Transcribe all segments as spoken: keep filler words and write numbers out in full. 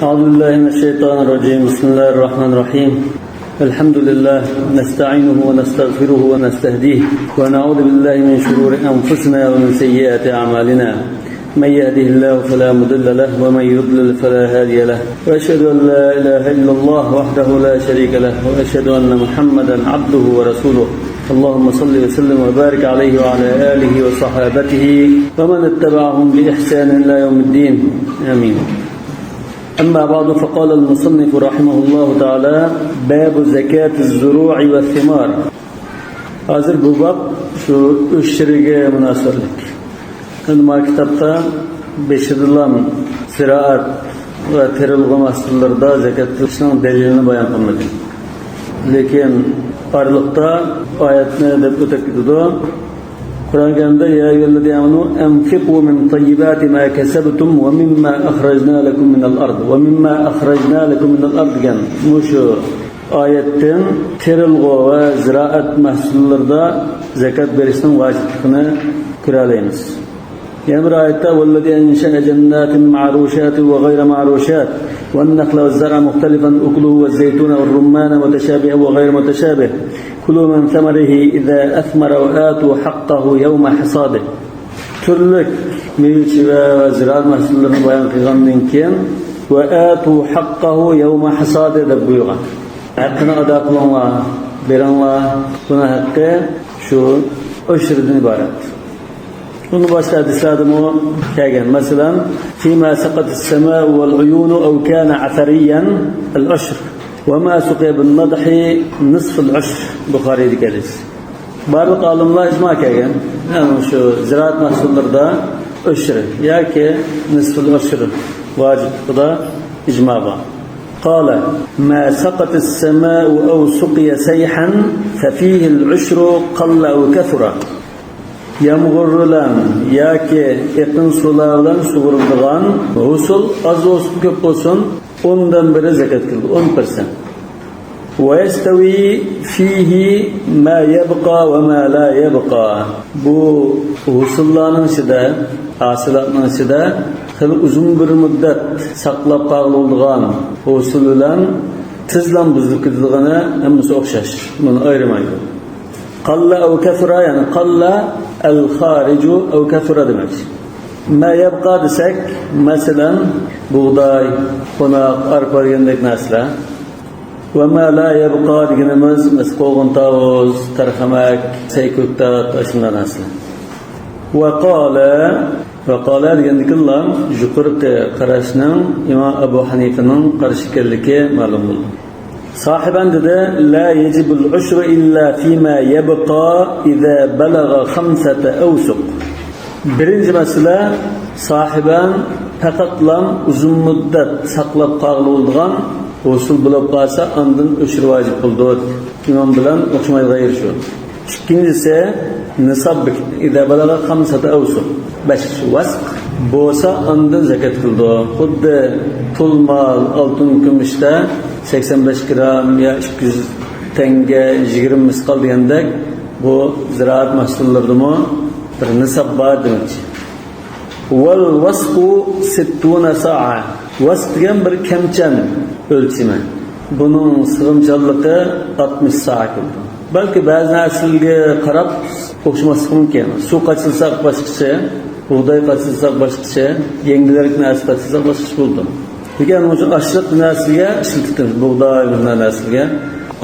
أعوذ بالله من الشيطان الرجيم. بسم الله الرحمن الرحيم. الحمد لله، نستعينه ونستغفره ونستهديه، ونعوذ بالله من شرور أنفسنا ومن سيئات أعمالنا. من يهده الله فلا مضل له، ومن يضلل فلا هادي له، وأشهد أن لا إله إلا الله وحده لا شريك له، وأشهد أن محمدا عبده ورسوله. اللهم صل وسلم وبارك عليه وعلى آله وصحابته ومن اتبعهم بإحسان إلى يوم الدين. آمين. أما بعد، فقال المصنف رحمه الله تعالى: باب زكاة الزروع والثمار. ھازىر بۇ باب شۇ ئۆشرىگە مۇناسىۋەتلىك. ئەمدى ما كىتابتا بېشىدىلا زىرائەت ۋە تېرىلغۇ مەھسۇللىرىدا زەكەت قىلىشنىڭ دەلىلىنى بايان قىلمىدى. لېكىن ئارىلىقتا ئايەتنى دەپ ئۆتۈپ كېتىدۇ. قۇرئان كەرىمدە: يا أيها الذين آمنوا أنفقوا من طيبات ما كسبتم ومما أخرجنا لكم من الأرض، ومما أخرجنا لكم من الأرض دېگەن مۇشۇ ئايەتتىن تېرىلغۇ ۋە زىرائەت مەھسۇللىرىدا زەكەت بېرىشنىڭ ۋاجىپلىقىنى كۆرەلەيمىز. يەنە بىر ئايەتتە: والذي أنشأ جنات معروشات وغير معروشات والنخل والزرع مختلفا أكله والزيتون والرمان متشابها وغير متشابه كلوا من ثمره إذا أثمر وآتوا حقه يوم حصاده. تۈرلۈك مېۋە-چېۋە ۋە زىرائەت مەھسۇللىرىنى بايان قىلغاندىن كېيىن، وآتوا حقه يوم حصاده دەپ بۇيرۇغان. ھەققىنى ئادا قىلىڭلار، بېرىڭلار. بۇنىڭ ھەققى شۇ ئۆشرىدىن ئىبارەت. بۇنى باشقا ھەدىسلەردىمۇ كەلگەن. مەسىلەن: فيما سقت السماء والعيون أو كان أثريا العشر، وما سقي بالنضح نصف العشر. بۇخارىيدىكى ھەدىس. بارلىق ئالىملار ئىجما كەلگەن. يەنى شۇ زىرائەت مەھسۇللىرىدا ئۆشرى ياكى نىسفۇل ئۆشرى ۋاجىپلىقىدا ئىجما بار. قال: ما سقت السماء أو سقي سيحا ففيه العشر قل أو كثر. يامغۇر بىلەن ياكى ئېقىن سۇلار بىلەن سۇغۇرۇلىدىغان ھوسۇل ئاز بولسۇن، كۆپ بولسۇن، ئوندىن بىرى زەكەت كېلىدۇ، ئون پىرسەنت. ويستوي فيه ما يبقى وما لا يبقى. بۇ ھوسۇللارنىڭ ئىچىدە، ھاسىلاتنىڭ ئىچىدە خېلى ئۇزۇن بىر مۇددەت ساقلاپ قالغىلى بولىدىغان ھوسۇل بىلەن تېزلا بۇزۇلۇپ كېتىدىغىنى ھەممىسى ئوخشاش. بۇنى ئايرىمايدۇ. قل أو كثر، يەنى قل الخارج أو كثر دېمەكچى. ما يبقى دېسەك، مەسىلەن، بۇغداي، قوناق، ئارپا دېگەندەك نەرسىلەر. وما لا يبقى دېگىنىمىز، مەسىلەن، قوغۇن تاۋۇز، تەرخەمەك، سەي كۆكتات، ئاشۇنداق نەرسىلەر. وقال، وقال دېگەندىكىنلا يۇقىرىقى قاراشنىڭ ئىمام ئەبۇ ھەنىفىنىڭ قارىشى ئىكەنلىكى مەلۇم بولدى. ساھىبان دېدى: لا يجب العشر إلا فيما يبقى إذا بلغ خمسة أوسق. بىرىنچى مەسىلە، ساھىبان پەقەتلا ئۇزۇن مۇددەت ساقلاپ قالغىلى بولىدىغان ھوسۇل بولۇپ قالسا، ئاندىن ئۆشرى ۋاجىپ بولىدۇ. ئىمام بىلەن ئوخشىمايدىغان يېرى شۇ. ئىككىنچىسى، نىساب، إذا بلغ خمسة أوسق، بەش ۋەسق بولسا، ئاندىن زەكەت كېلىدۇ. خۇددى پۇل مال، ئالتۇن كۈمۈشتە سەكسەن بەش گرام يا ئىككى يۈز تەڭگە، يىگىرمە مىسقال دېگەندەك، بۇ زىرائەت مەھسۇللىرىدىمۇ بىر نىساب بار دېمەكچى. والوسق ستون صاعا. ۋەسق دېگەن بىر كەمچەن ئۆلچىمى. بۇنىڭ سىغىمچانلىقى ئاتمىش سائا كېلىدۇ. بەلكى بەزى نەرسىلەرگە قاراپ ئوخشىماسلىقى مۇمكىن. سۇ قاچىلىساق باشقىچە، بۇغداي قاچىلىساق باشقىچە، يەڭگىلرەك نەرسە قاچىلىساق باشقىچە بولىدۇ. لېكىن مۇشۇ ئاشلىق نەرسىگە ئىشلىتىمىز، بۇغداي، بۇنداق نەرسىگە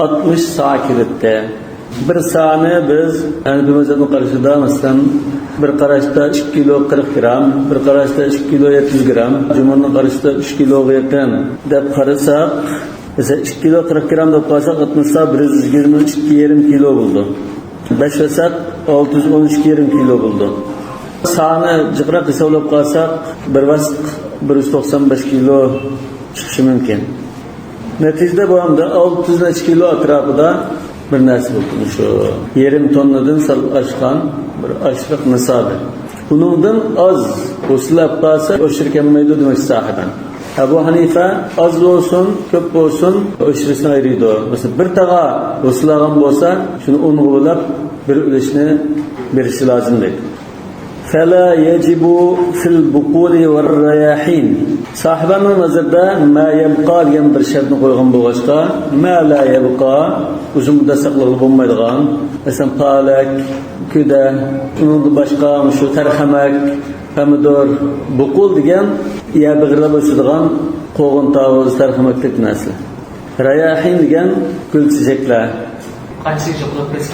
ئاتمىش سائا كېلىدۇ. بىر سائانى بىز ھەنىپىي مەزھەپنىڭ قارىشىدا، مەسىلەن، بىر قاراشتا ئىككى كىلو قىرىق گرام، بىر قاراشتا ئىككى كىلو يەتتە يۈز گرام، جۇمھۇرنىڭ قارىشىدا ئۈچ كىلوغا يېقىن دەپ قارىساق، مەسىلەن، ئىككى كىلو قىرىق گرام دەپ قارىساق، ئاتمىش سائا بىر يۈز يىگىرمە ئىككى يېرىم كىلو بولىدۇ. بەش ۋەسەق ئالتە يۈز ئون ئىككى يېرىم كىلو بولىدۇ. سائانى جىقراق ھېسابلاپ قالساق، بىر ۋەسق بىر يۈز توقسان بەش كىلو چىقىشى مۇمكىن. نەتىجىدە بۇ ئەمدى ئالتە يۈز نەچچە كىلو ئەتراپىدا بىر نەرسە بولىدۇ. شۇ يېرىم توننىدىن سەل ئاشقان بىر ئاشلىق نىسابى. بۇنىڭدىن ئاز ھوسۇل ئەپ قالسا، ئۆشرى كەلمەيدۇ دېمەكچى ساھىبان. ئەبۇ ھەنىفە ئاز بولسۇن، كۆپ بولسۇن، ئۆشرىسىنى ئايرىيدۇ. مەسىلەن، بىر تاغا ھوسۇل ئالغان بولسا، شۇنى ئونغا بۆلۈپ، بىر ئۈلۈشنى بېرىشى لازىم دەيدۇ. فلا يجب في البقول والرياحين. ساھىبەنىڭ نەزىرىدە ما يبقى دېگەن بىر شەرتنى قويغان بولغاچقا، ما لا يبقى، ئۇزۇن مۇددەت ساقلىغىلى بولمايدىغان، مەسىلەن، پالەك، كۈدە، ئۇنىڭدىن باشقا مۇشۇ تەرخەمەك، پەمىدۇر، بۇقۇل دېگەن يەر بېغىرلاپ ئۆسىدىغان قوغۇن، تاۋۇز، تەرخەمەكلىك نەرسىلەر. رەياھىن دېگەن گۈل چېچەكلەر. قانچىلىك جىقلاپ كەتسە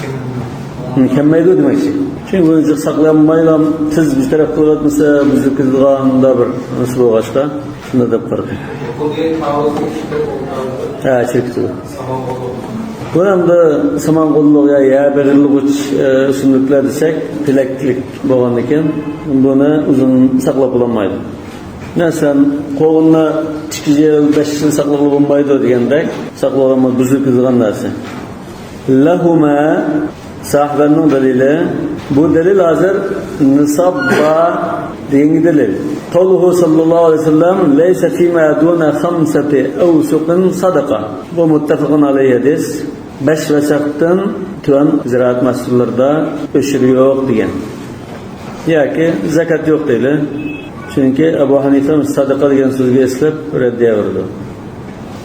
كەلمەيدۇ دېمەكچى. چۈنكى بۇنى جىق ساقلىيالمايلا، تېز بىر تەرەپ قىلىۋەتمىسە، بۈزۈلۈپ كېتىدىغان مۇنداق بىر نەرسە بولغاچقا، شۇنداق دەپ قارىدىم. ھە، چىرىپ كېتىدۇ. بۇ ئەمدى سامان قوللۇق يا يەر بېغىرلىغۇچ، ئە، ئۆسۈملۈكلەر دېسەك، پېلەكلىك بولغاندىكىن، بۇنى ئۇزۇن ساقلاپ بولالمايدۇ. مەسىلەن، قوغۇننى ئىككى يىل، بەش يىل ساقلىغىلى بولمايدۇ دېگەندەك، ساقلىغانمۇ بۈزۈلۈپ كېتىدىغان نەرسە. لەھۇمە، ساھىبەننىڭ دەلىلى. بۇ دەلىل ھازىر نىساب بار دېگەنگە دەلىل. قەۋلۇھۇ سەللەللاھۇ ئەلەيھى ۋەسەللەم، لەيسە فىما دۇنە خەمسەتى ئەۋسۇقىن سەدەقە. بۇ مۇتتەپەقۇن ئەلەيھى ھەدىس. بەش ۋەسەقتىن تۆۋەن زىرائەت مەھسۇللىرىدا ئۆشرى يوق دېگەن. ياكى زاكات يوق دەيلى. چۈنكى ئەبۇ ھەنىفە سەدەقە دېگەن سۆزگە ئېسىلىپ رەددىيە بېرىدۇ.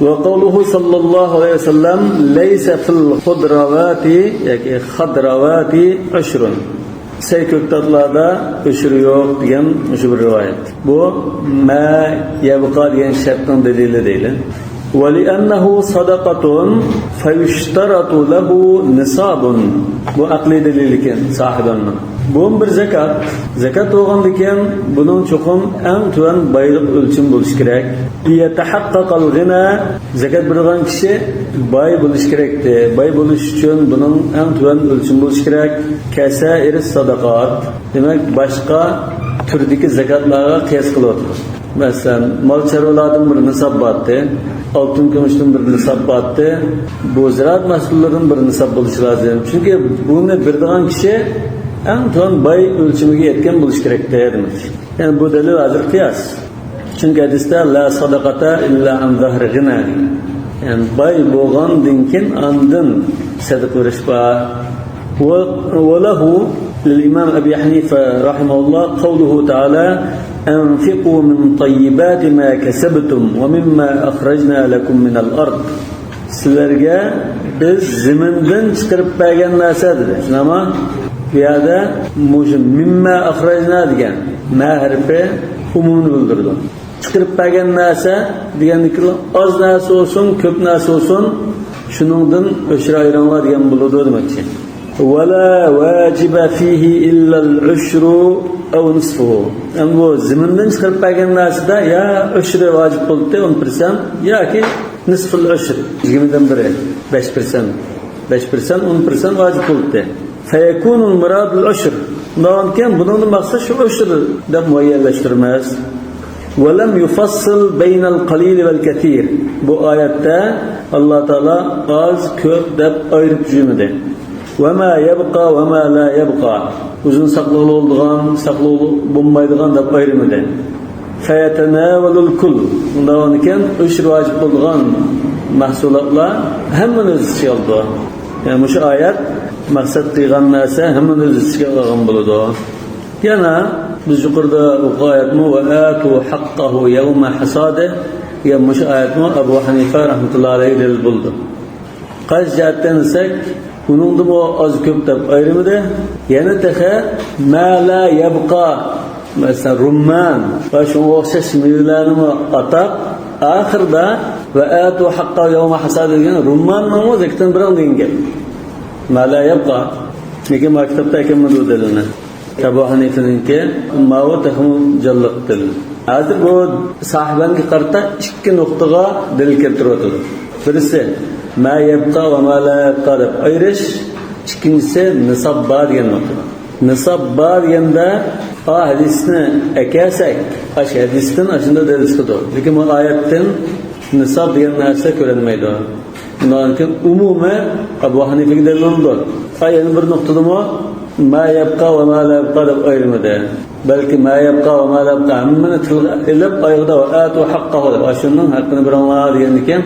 وقوله صلى الله عليه وسلم، ليس في الخضروات ياكى خضروات عشر. سەي كۆكتاتلاردا ئۆشرى يوق دېگەن مۇشۇ بىر رىۋايەت. بۇ ما يەبقا دېگەن شەرتنىڭ دەلىلى دەيلى. ولأنه صدقة فيشترط له نصاب. بۇ ئەقلىي دەلىلكەن ساھىبەننىڭ. بۇمۇ بىر زاكات. زاكات بولغاندىكىن بۇنىڭ چوقۇم ئەڭ تۆۋەن بايلىق ئۆلچىمى بولۇشى كېرەك. ليتحقق الغنى، زاكات بېرىدىغان كىشى باي بولۇشى كېرەكتى. باي بولۇش ئۈچۈن بۇنىڭ ئەڭ تۆۋەن ئۆلچىمى بولۇشى كېرەك. كسائر الصدقات، دېمەك، باشقا تۈردىكى زاكاتلارغا قىياس قىلىۋاتىدۇ. مەسىلەن، مال چارۋىلاردىن بىر نىساب بارتى، ئالتۇن كۈمۈشتىن بىر نىساب بارتى، بۇ زىرائەت مەھسۇللىرىدىن بىر نىساب بولۇشى لازىم. چۈنكى بۇنى بېرىدىغان كىشى ئەڭ تۆۋەن باي ئۆلچىمىگە يەتكەن بولۇشى كېرەكتى، دېمەكچى. يەنى بۇ دەلىل ھازىر قىياس. چۈنكى ھەدىستە لا صدقة إلا عن ظهر غنى دېگەن. يەنى باي بولغاندىن كېيىن ئاندىن سەدىقە بېرىش بار. و، وله للإمام أبي حنيفة رحمه الله قوله تعالى، أنفقوا من طيبات ما كسبتم ومما أخرجنا لكم من الأرض. سىلەرگە بىز زېمىندىن چىقىرىپ بەرگەن نەرسە دېدى. شۇنداقمۇ؟ بۇ يەردە مۇشۇ مىمما ئەخرەجنا دېگەن مە ھەرپى ئومۇمنى بىلدۈرىدۇ. چىقىرىپ بەرگەن نەرسە دېگەندىكىن ئاز نەرسە بولسۇن، كۆپ نەرسە بولسۇن، شۇنىڭدىن ئۆشرە ئايرىڭلار دېگەن بولىدۇ دېمەكچى. ولا واجب فيه إلا العشر أو نصفه. ئەمدى بۇ زېمىندىن چىقىرىپ بەرگەن نەرسىدە يا ئۆشرى ۋاجىپ بولدى، ئون پىرسەنت، ياكى نىسفۇل ئۆشر، يىگىرمىدىن بىرى، بەش پىرسەنت. بەش پىرسەنت، ئون پىرسەنت ۋاجىپ بولدى. فيكون المراد العشر. شۇنداقكەن بۇنىڭدىن مەقسەت شۇ ئۆشر دەپ مۇئەييەنلەشتۈرمەس. ولم يفصل بين القليل والكثير. بۇ ئايەتتە ئاللا تائالا ئاز، كۆپ دەپ ئايرىپ جۈملىدى. وما يبقى وما لا يبقى. ئۇزۇن ساقلىغىلى بولىدىغان، ساقلىغىلى بولمايدىغان دەپ ئايرىمىدى. فيتناول الكل. ئۇنداق بولغانىكەن، ئۆشر ۋاجىپ بولىدىغان مەھسۇلاتلار ھەممىنى ئۆز ئىچىگە ئالىدۇ. يەنى مۇشۇ ئايەت مەقسەت قىلغان نەرسە ھەممىنى ئۆز ئىچىگە ئالغان بولىدۇ. يەنە بىز يۇقىرىدا ئوقۇغان ئايەتمۇ، وآتوا حقه يوم حصاده، دېگەن مۇشۇ ئايەتمۇ ئەبۇ ھەنىفە رەھمەتۇللا ئەلەيھى دەلىل بولىدۇ. قايسى جەھەتتىن دېسەك، ئۇنىڭدىمۇ ئاز كۆپ دەپ ئايرىمىدى. يەنە تېخى ما لا يبقى، مەسىلەن، رۇممان ۋە شۇڭا ئوخشاش مېۋىلەرنىمۇ ئاتاپ، ئاخىرىدا وآتوا حقه يوم حصاده دېگەن رۇمماننىڭمۇ زەكىتىنى بېرىڭ دېگەن گەپ. ما لا يبقى. لېكىن ما كىتابتا ئەكەلمىدى بۇ دەلىلنى. ئەبۇ ھەنىفىنىڭكى ماۋۇ تېخىمۇ جانلىق دەلىل. ھازىر بۇ ساھىبەنگە قارىتا ئىككى نۇقتىغا دەلىل كەلتۈرۈۋاتىدۇ. بىرسى، ما يبقى وما لا يبقى دەپ ئايرىش، ئىككىنچىسى، نىساب بار دېگەن نۇقتا. نىساب بار دېگەندە، ئا ھەدىسنى ئەكەلسەك، ئاشۇ ھەدىستىن ئاشۇنداق دەلىل چىقىدۇ. لېكىن بۇ ئايەتتىن نىساب دېگەن نەرسە كۆرۈنمەيدۇ. شۇنداقتىن ئومۇمى ئەبۇ ھەنىفىگە دەلىل بولىدۇ. ھە، يەنە بىر نۇقتىدىمۇ ما يبقى وما لا يبقى دەپ ئايرىمىدى. بەلكى ما يبقى وما لا يبقى ھەممىنى تىلغا ئېلىپ، ئايىغىدا وآتوا حقه دەپ، ئاشۇنىڭ ھەققىنى بېرىڭلار دېگەندىكىن،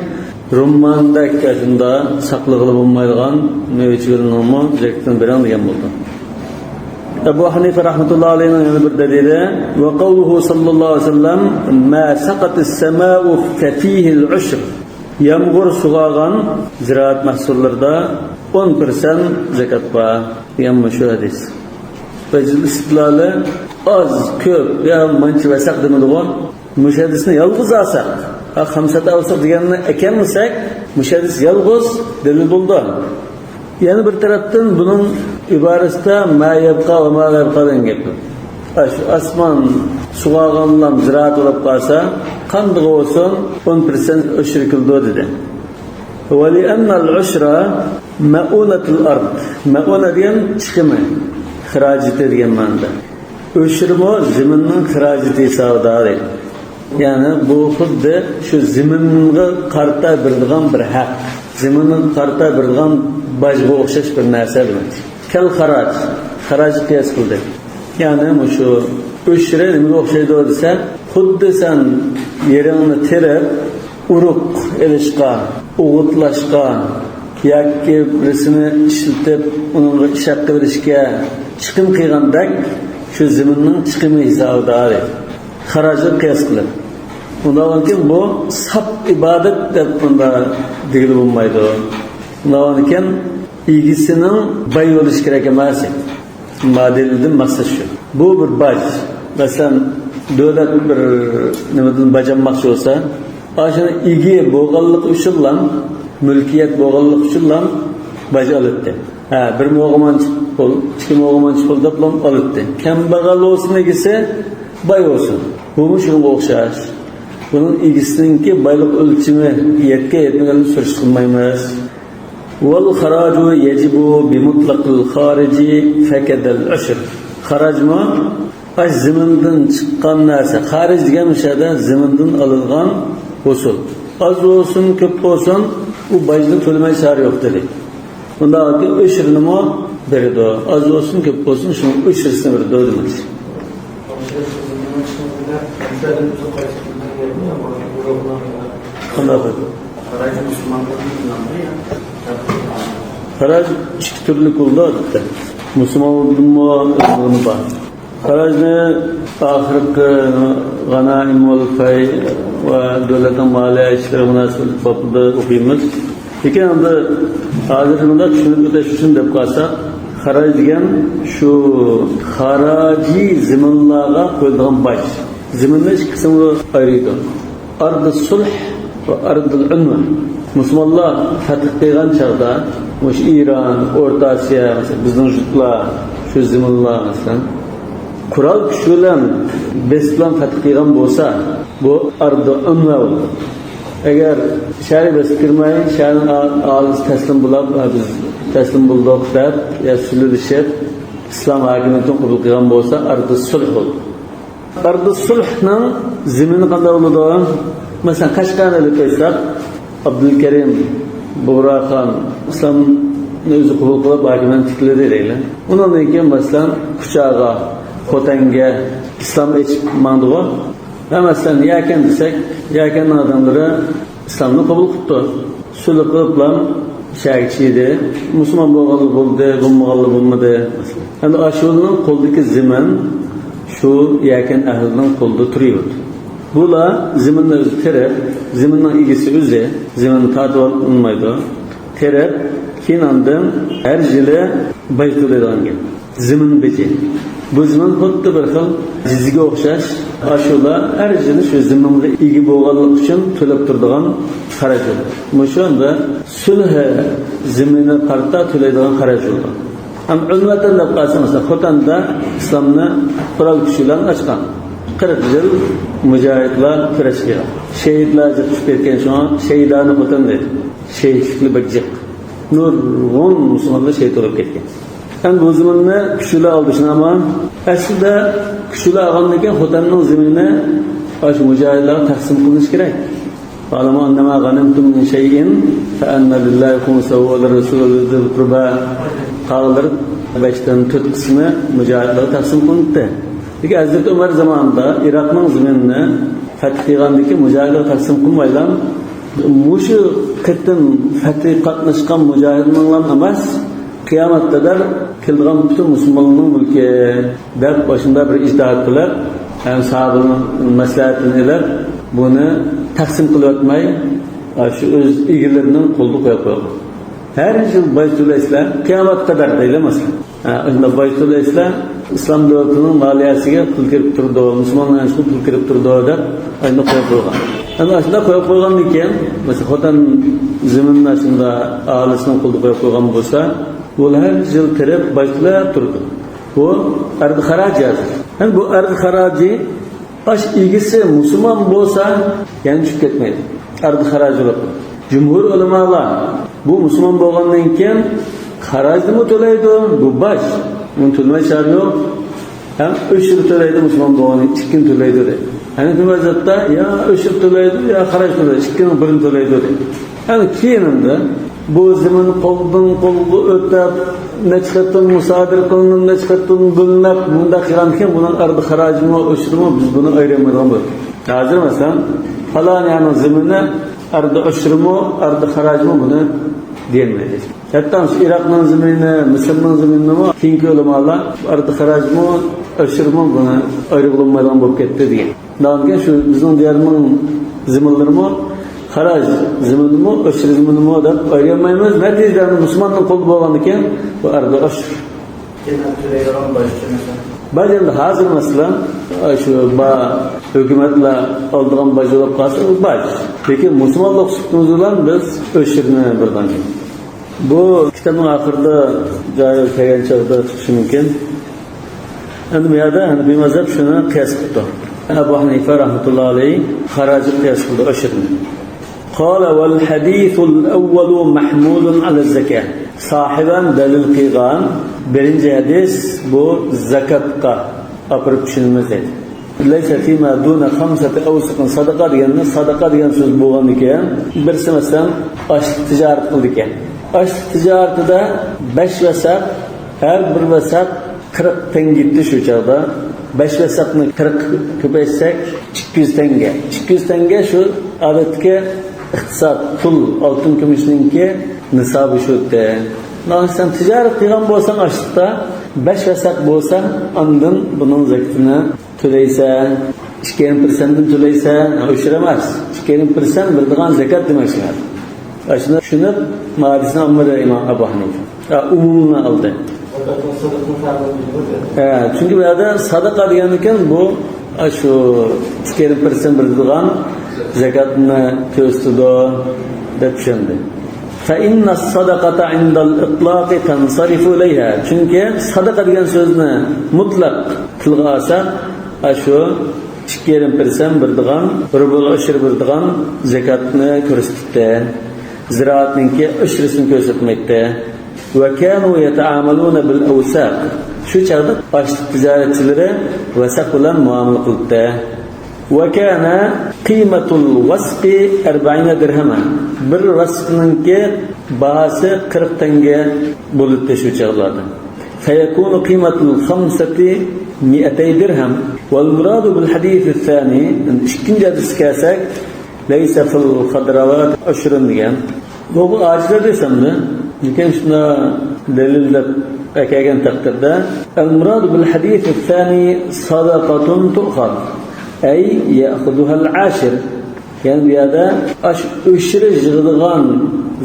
رۇمماندەك ئاشۇنداق ساقلىغىلى بولمايدىغان مېۋە-چېۋىلىرىنىڭمۇ زەكىتىنى بېرىڭ دېگەن بولىدۇ. ئەبۇ ھەنىفە رەھمەتۇللاھى ئەلەيھنىڭ يەنە بىر دەلىلى، وقوله صلى الله عليه وسلم، ما سقت السماء ففيه العشر. يامغۇر سۇغارغان زىرائەت مەھسۇللىرىدا ئون پىرسەنت زاكات بار دېگەن مۇشۇ ھەدىس. ۋەجھۇل ئىستىدلالى ئاز، كۆپ يا مانچە ۋەسەق دېمىدىغۇ. مۇشۇ ھەدىسنى يالغۇز ئالساق، ھە، خەمسەتە ئەۋسۇق دېگەننى ئەكەلمىسەك، مۇشۇ ھەدىس يالغۇز دەلىل بولىدۇ. يەنە بىر تەرەپتىن بۇنىڭ ئىبارىسىدە ما يەبقا ۋە ما لا يەبقا دېگەن گەپ بار. ئاشۇ ئاسمان سۇغارغانلام زىرائەت بولۇپ قالسا، قاندىغۇ بولسۇن، ئون پىرسەنت ئۆشۈر كېلىدۇ دېدى. ولأن العشر مؤونة الأرض. مەئۇنە دېگەن چىقىمى، خىراجىتى دېگەن مەنىدە. ئۆشۈرمۇ زېمىننىڭ خىراجىتى ھېسابىدا دەيدۇ. يەنى بۇ خۇددى شۇ زېمىنغا قارىتا بېرىدىغان بىر ھەق، زېمىنغا قارىتا بېرىدىغان باجغا ئوخشاش بىر نەرسە دېمەكچى. كەل خاراج، خاراجغا قىياس قىلدى. يەنى مۇشۇ ئۆشرە نېمىگە ئوخشايدۇ دېسە، خۇددى سەن يېرىڭنى تېرىپ، ئۇرۇق ئېلىشقا، ئوغۇتلاشقا ياكى بىرسىنى ئىشلىتىپ، ئۇنىڭغا ئىش ھەققى بېرىشكە چىقىم قىلغاندەك، شۇ زېمىننىڭ چىقىمى ھېسابىدا خاراجغا قىياس قىلىپ. ئۇنداقتىن كېيىن بۇ ساپ ئىبادەت دەپ بۇنداق دېگىلى بولمايدۇ. ئۇنداقتىن كېيىن ئىگىسىنىڭ باي بولۇشى كېرەك ئەمەس. مادىلىدىن مەقسەت شۇ. بۇ بىر باج. مەسىلەن، دۆلەت بىر نېمىدىن باج ئالماقچى بولسا، ئاشۇنىڭ ئىگە بولغانلىقى ئۈچۈنلا، مۈلكىيەت بولغانلىقى ئۈچۈنلا باج ئالاتتى. ھە، بىر موغا مانچە پۇل، ئىككى موغا مانچە پۇل دەپلا ئالاتتى. كەمبەغەل بولسۇن ئىگىسى، باي بولسۇن. بۇمۇ شۇنىڭغا ئوخشاش. بۇنىڭ ئىگىسىنىڭكى بايلىق ئۆلچىمى يەتكەن يەتمىگەننى سۈرۈشتە قىلمايمىز. والخراج يجب بمطلق الخارج فكذا العشر. خاراجمۇ ئاش زېمىندىن چىققان نەرسە. خارىج دېگەن مۇشۇ يەردە زېمىندىن ئالىنغان ھوسۇل. ئاز بولسۇن، كۆپ بولسۇن، ئۇ باجنى تۆلىمەي چارە يوق دېدى. ئۇنداق ئۆشرىنىمۇ بېرىدۇ. ئاز بولسۇن، كۆپ بولسۇن، شۇنىڭ ئۆشرىسىنى بېرىدۇ دېمەكچى. قانداق؟ خىراج ئىككى تۈرلۈك بولىدۇ، ئادەتتە. مۇسۇلمانلىقتىنمۇ ئۆزىنىڭ بار. خىراجنى ئاخىرقى غانائىم ۋەل پەي ۋە دۆلەتنىڭ مالىيە ئىشلىرى مۇناسىۋەتلىك بابلىرىدا ئوقۇيمىز. لېكىن ئەمدى ھازىر مۇنداق چۈشىنىپ ئۆتۈش ئۈچۈن دەپ قالساق، خىراج دېگەن شۇ خارىجىي زېمىنلارغا قويۇلىدىغان باج. زېمىننى ئىككى قىسىمغا ئايرىيدۇ. ئەردۇ سۇلھ ۋە ئەردۇل ئۇنۋە. مۇسۇلمانلار فەتھ قىلغان چاغدا مۇشۇ ئىران، ئورتا ئاسىيا، مەسىلەن، بىزنىڭ يۇرتلار، شۇ زېمىنلار، مەسىلەن، قورال كۈچ بىلەن بېسىپ بىلەن فەتھ قىلغان بولسا، بۇ ئەردۇ ئۇنۋە بولىدۇ. ئەگەر شەھەرگە بېسىپ كىرمەي، شەھەرنىڭ ئا-، ئاھالىسى تەسلىم بولاپ، «ھە، بىز تەسلىم بولدۇق» دەپ، يا سۈلھىلىشىپ، ئىسلام ھاكىمىيىتىنى قوبۇل قىلغان بولسا، ئەردۇ سۇلھ بولىدۇ. ئەردۇ سۇلھنىڭ زېمىنى قانداق بولىدۇ؟ مەسىلەن، قەشقەرنى ئېلىپ ئېيتساق، ئابدۇلكەرىم بۇغراخان ئىسلامنى ئۆزى قوبۇل قىلىپ، ھاكىمىيەتنى تىكلىدى دەيلى. ئۇنىڭدىن كېيىن، مەسىلەن، كۇچاغا، خوتەنگە ئىسلام ئېچىپ ماڭدىغۇ. ھە، مەسىلەن، يەكەن دېسەك، يەكەننىڭ ئادەملىرى ئىسلامنى قوبۇل قىپتۇ. سۈلھى قىلىپلا شەھەرگە چىدى. مۇسۇلمان بولغانلا بولدى، بولمىغانلا بولمىدى. ئەمدى ئاشۇلىنىڭ قولىدىكى زېمىن شۇ يەكەن ئەھلىنىڭ قولىدا تۇرۇۋاتىدۇ. بۇلار زېمىننى ئۆزى تېرىپ، زېمىننىڭ ئىگىسى ئۆزى، زېمىننى تارتىۋالمايدۇ. تېرىپ، كېيىن ئاندىن ھەر يىلى باج تۆلەيدىغان گەپ. زېمىن بېجى. بۇ زېمىن خۇددى بىر خىل جىزيەگە ئوخشاش. ئاشۇلار ھەر يىلى شۇ زېمىنغا ئىگە بولغانلىقى ئۈچۈن تۆلەپ تۇرىدىغان خەرەج بولىدۇ. مۇشۇ ئەمدى سۈلھ زېمىنىغا قارىتا تۆلەيدىغان خەرەج بولىدۇ. ھەم ئۈنۋەتەن دەپ قالسا، مەسىلەن، خوتەندە ئىسلامنى قورال كۈچ بىلەن ئاچقان. قىرىق يىل مۇجاھىدلار كۈرەش قىلغان. شېھىتلەر جىق چۈشۈپ كەتكەن، شۇڭا شەھىدانە خوتەن دەيدۇ. شېھىتلىكلەر بەك جىق. نۇرغۇن مۇسۇلمانلار شېھىت بولۇپ كەتكەن. ئەمدى بۇ زېمىننى كۈچ بىلەن ئالدىشىنى ئالما. ئەسلىدە كۈچ بىلەن ئالغاندىن كېيىن خوتەننىڭ زېمىنى ئاشۇ مۇجاھىدلارغا تەقسىم قىلىنىشى كېرەك. «واعلموا أنما غنمتم من شيء فأن لله خمسه وللرسول ولذي القربى». قالغانلىرى بەشتىن تۆت قىسمى مۇجاھىدلارغا تەقسىم قىلىنىپتۇ. لېكىن ھەزرىتى ئۆمەر زامانىدا ئىراقنىڭ زېمىنىنى فەتھ قىلغاندىن كېيىن مۇجاھىدلارغا تەقسىم قىلمايلا، مۇشۇ قېتىم فەتھى قاتناشقان مۇجاھىدنىڭلا ئەمەس، قىيامەتكە قەدەر كېلىدىغان پۈتۈن مۇسۇلمانلارنىڭ مۈلكى دەپ، ئاشۇنداق بىر ئىجتىھات قىلىپ، ھەم ساھابىنىڭ مەسلىھەتىنى ئېلىپ، بۇنى تەقسىم قىلىۋەتمەي، شۇ ئۆز ئىگىلىرىنىڭ قولىدا قويۇپ قويغان. ھەر يىل باج تۆلەيسىلەر، قىيامەتكە قەدەر دەيلى، مەسىلەن. ھە، ئاشۇنداق باج تۆلەيسىلەر، ئىسلام دۆلىتىنىڭ مالىيەسىگە پۇل كىرىپ تۇرىدۇ، مۇسۇلمانلارنىڭ ئىشىغا پۇل كىرىپ تۇرىدۇ دەپ، ئاشۇنداق قويۇپ قويغان. ئەنە ئاشۇنداق قويۇپ قويغاندىن كېيىن، مەسىلەن، خوتەن زېمىنىنى ئاشۇنداق ئاھالىسىنىڭ قولىدا قويۇپ قويغان بولسا، بۇلار ھەر يىل تېرىپ باج تۆلەپ تۇرىدۇ. بۇ ئەرز خىراجى ھازىر. ھەم بۇ ئەرز خىراجى ئاش ئىگىسى مۇسۇلمان بولسا، يەنە چۈشۈپ كەتمەيدۇ. ئەرز خىراجى بولۇپ. جۇمھۇر ئۆلىمالار بۇ مۇسۇلمان بولغاندىن كېيىن خىراجنىمۇ تۆلەيدۇ، بۇ باج. بۇنى تۆلىمەي چارە يوق. ھەم ئۆشۈر تۆلەيدۇ، مۇسۇلمان بولغاندىن كېيىن ئىككىنى تۆلەيدۇ دەيدۇ. ھەنەفىي مەزھەپتە يا ئۆشۈر تۆلەيدۇ، يا خىراج تۆلەيدۇ، ئىككىنىڭ بىرىنى تۆلەيدۇ دەيدۇ. ئەنە كېيىنىدە بۇ زېمىن قولدىن قولغا ئۆتەپ، نەچچە قېتىم مۇسادىرە قىلىنىپ، نەچچە قېتىم بۆلۈنۈپ، مۇنداق قىلغاندىكىن بۇنىڭ ئەرز خىراجىمۇ، ئۆشرىمۇ، بىز بۇنى ئايرىيالمايدىغان بولدۇق. ھازىر مەسىلەن، پالانىيەنىڭ زېمىنى ئەرز ئۆشرىمۇ، ئەرز خىراجمۇ، بۇنى دېيەلمەيدۇ. ھەتتا شۇ ئىراقنىڭ زېمىنى، مىسىرنىڭ زېمىنىنىمۇ كېيىنكى ئۆلىمالار ئەرز خىراجمۇ، ئۆشرىمۇ، بۇنى ئايرىغىلى بولمايدىغان بولۇپ كەتتى دېگەن. ئۇنداقكەن شۇ بىزنىڭ دىيارنىڭ زېمىنلىرىمۇ خىراج زېمىنىمۇ، ئۆشرە زېمىنىمۇ دەپ ئايرىيالمايمىز. نەتىجىدە مۇسۇلماننىڭ قولىدا بولغاندىكىن بۇ ئەرز ئۆشر. كېيىن تۆلەيدىغان باج ئۈچۈن مەسىلەن. باج ئەمدى ھازىر مەسىلەن، شۇ با-، ھۆكۈمەتلەر ئالىدىغان باج بولۇپ قالسا، بۇ باج. لېكىن مۇسۇلمانلىق سۈپىتىمىز بىلەن بىز ئۆشرىنى بىر دانە. بۇ كىتابنىڭ ئاخىرىدا جايىغا كەلگەن چاغدا چىقىشى مۇمكىن. ئەمدى بۇ يەردە ھەنەفىي مەزھەپ شۇنى قىياس قىپتۇ. ئەبۇ ھەنىفە رەھمەتۇللاھى ئەلەيھى خىراجغا قىياس قىلدى ئۆشرىنى. قال: والحديث الأول محمول على الزكاة. ساھىبەن دەلىل قىلغان بىرىنچى ھەدىس بۇ زاكاتقا ئاپىرىپ چۈشىنىمىز دەيدۇ. ليس فيما دون خمسة أوسق صدقة دېگەننى، ساداقا دېگەن سۆز بولغاندىكىن، بىرسى مەسىلەن ئاشلىق تىجارەت قىلىدىكەن. ئاشلىق تىجارىتىدە بەش ۋەسەق، ھەر بىر ۋەسەق قىرىق تەڭگە يەتتى شۇ چاغدا. بەش ۋەسەقنى قىرىققا كۆپەيتسەك، ئىككى يۈز تەڭگە. ئىككى يۈز تەڭگە شۇ ئادەتتىكى ئىقتىساد، پۇل، ئالتۇن، كۈمۈشنىڭكى نىسابى شۇ. مەسىلەن، تىجارەت قىلغان بولساڭ ئاشلىقتا، بەش ۋەسەق بولسا، ئاندىن بۇنىڭ زەكىتىنى تۆلەيسەن، ئىككى يېرىم پىرسەنتتىن تۆلەيسەن، ئۆشۈر ئەمەس، ئىككى يېرىم پىرسەنت بېرىدىغان زەكەت دېمەكچى. ئاشۇنى چۈشىنىپ، مادىسىنى ئالمىدى ئىمام ئەبۇ ھەنىفە. ھە، ئومۇمىنى ئالدى. ھە، چۈنكى بۇ يەردە ساداقا دېگەندىكىن بۇ، ئاشۇ ئىككى يېرىم پىرسەنت بېرىدىغان زەكەتنى كۆرسىتىدۇ دەپ چۈشەندى. فإن الصدقة عند الإطلاق تنصرف إليها. چۈنكى ساداقا دېگەن سۆزنى مۇتلەق تىلغا ئالساق، ئاشۇ ئىككى يېرىم پىرسەنت بېرىدىغان، رۇبۇل ئۇشر بېرىدىغان زەكەتنى كۆرسىتىپتۇ. زىرائەتنىڭكى ئۇشرىسىنى كۆرسەتمەيتتى. وكانوا يتعاملون بالأوساق. شۇ چاغدا ئاشلىق تىجارەتچىلىرى ۋەسەق بىلەن مۇئامىلە قىلىپتۇ. وكان قيمة الوسق أربعين درهما. بىر ۋەسقنىڭكى باھاسى قىرىق تەڭگە بولاتتى شۇ چاغلاردا. فيكون قيمة الخمسة مائتي درهم. والمراد بالحديث الثاني، ئىككىنچى ھەدىسكە كەلسەك، ليس في الخضروات عشر دېگەن. بۇ، بۇ ئاجىز ھەدىس ئەمدى. لېكىن شۇنداق دەلىل دەپ ئەكەلگەن تەقدىردە، المراد بالحديث الثاني صدقة تؤخذ، أي يأخذها العاشر. يەنى بۇ يەردە ئاشۇ ئۆشرە يىغىدىغان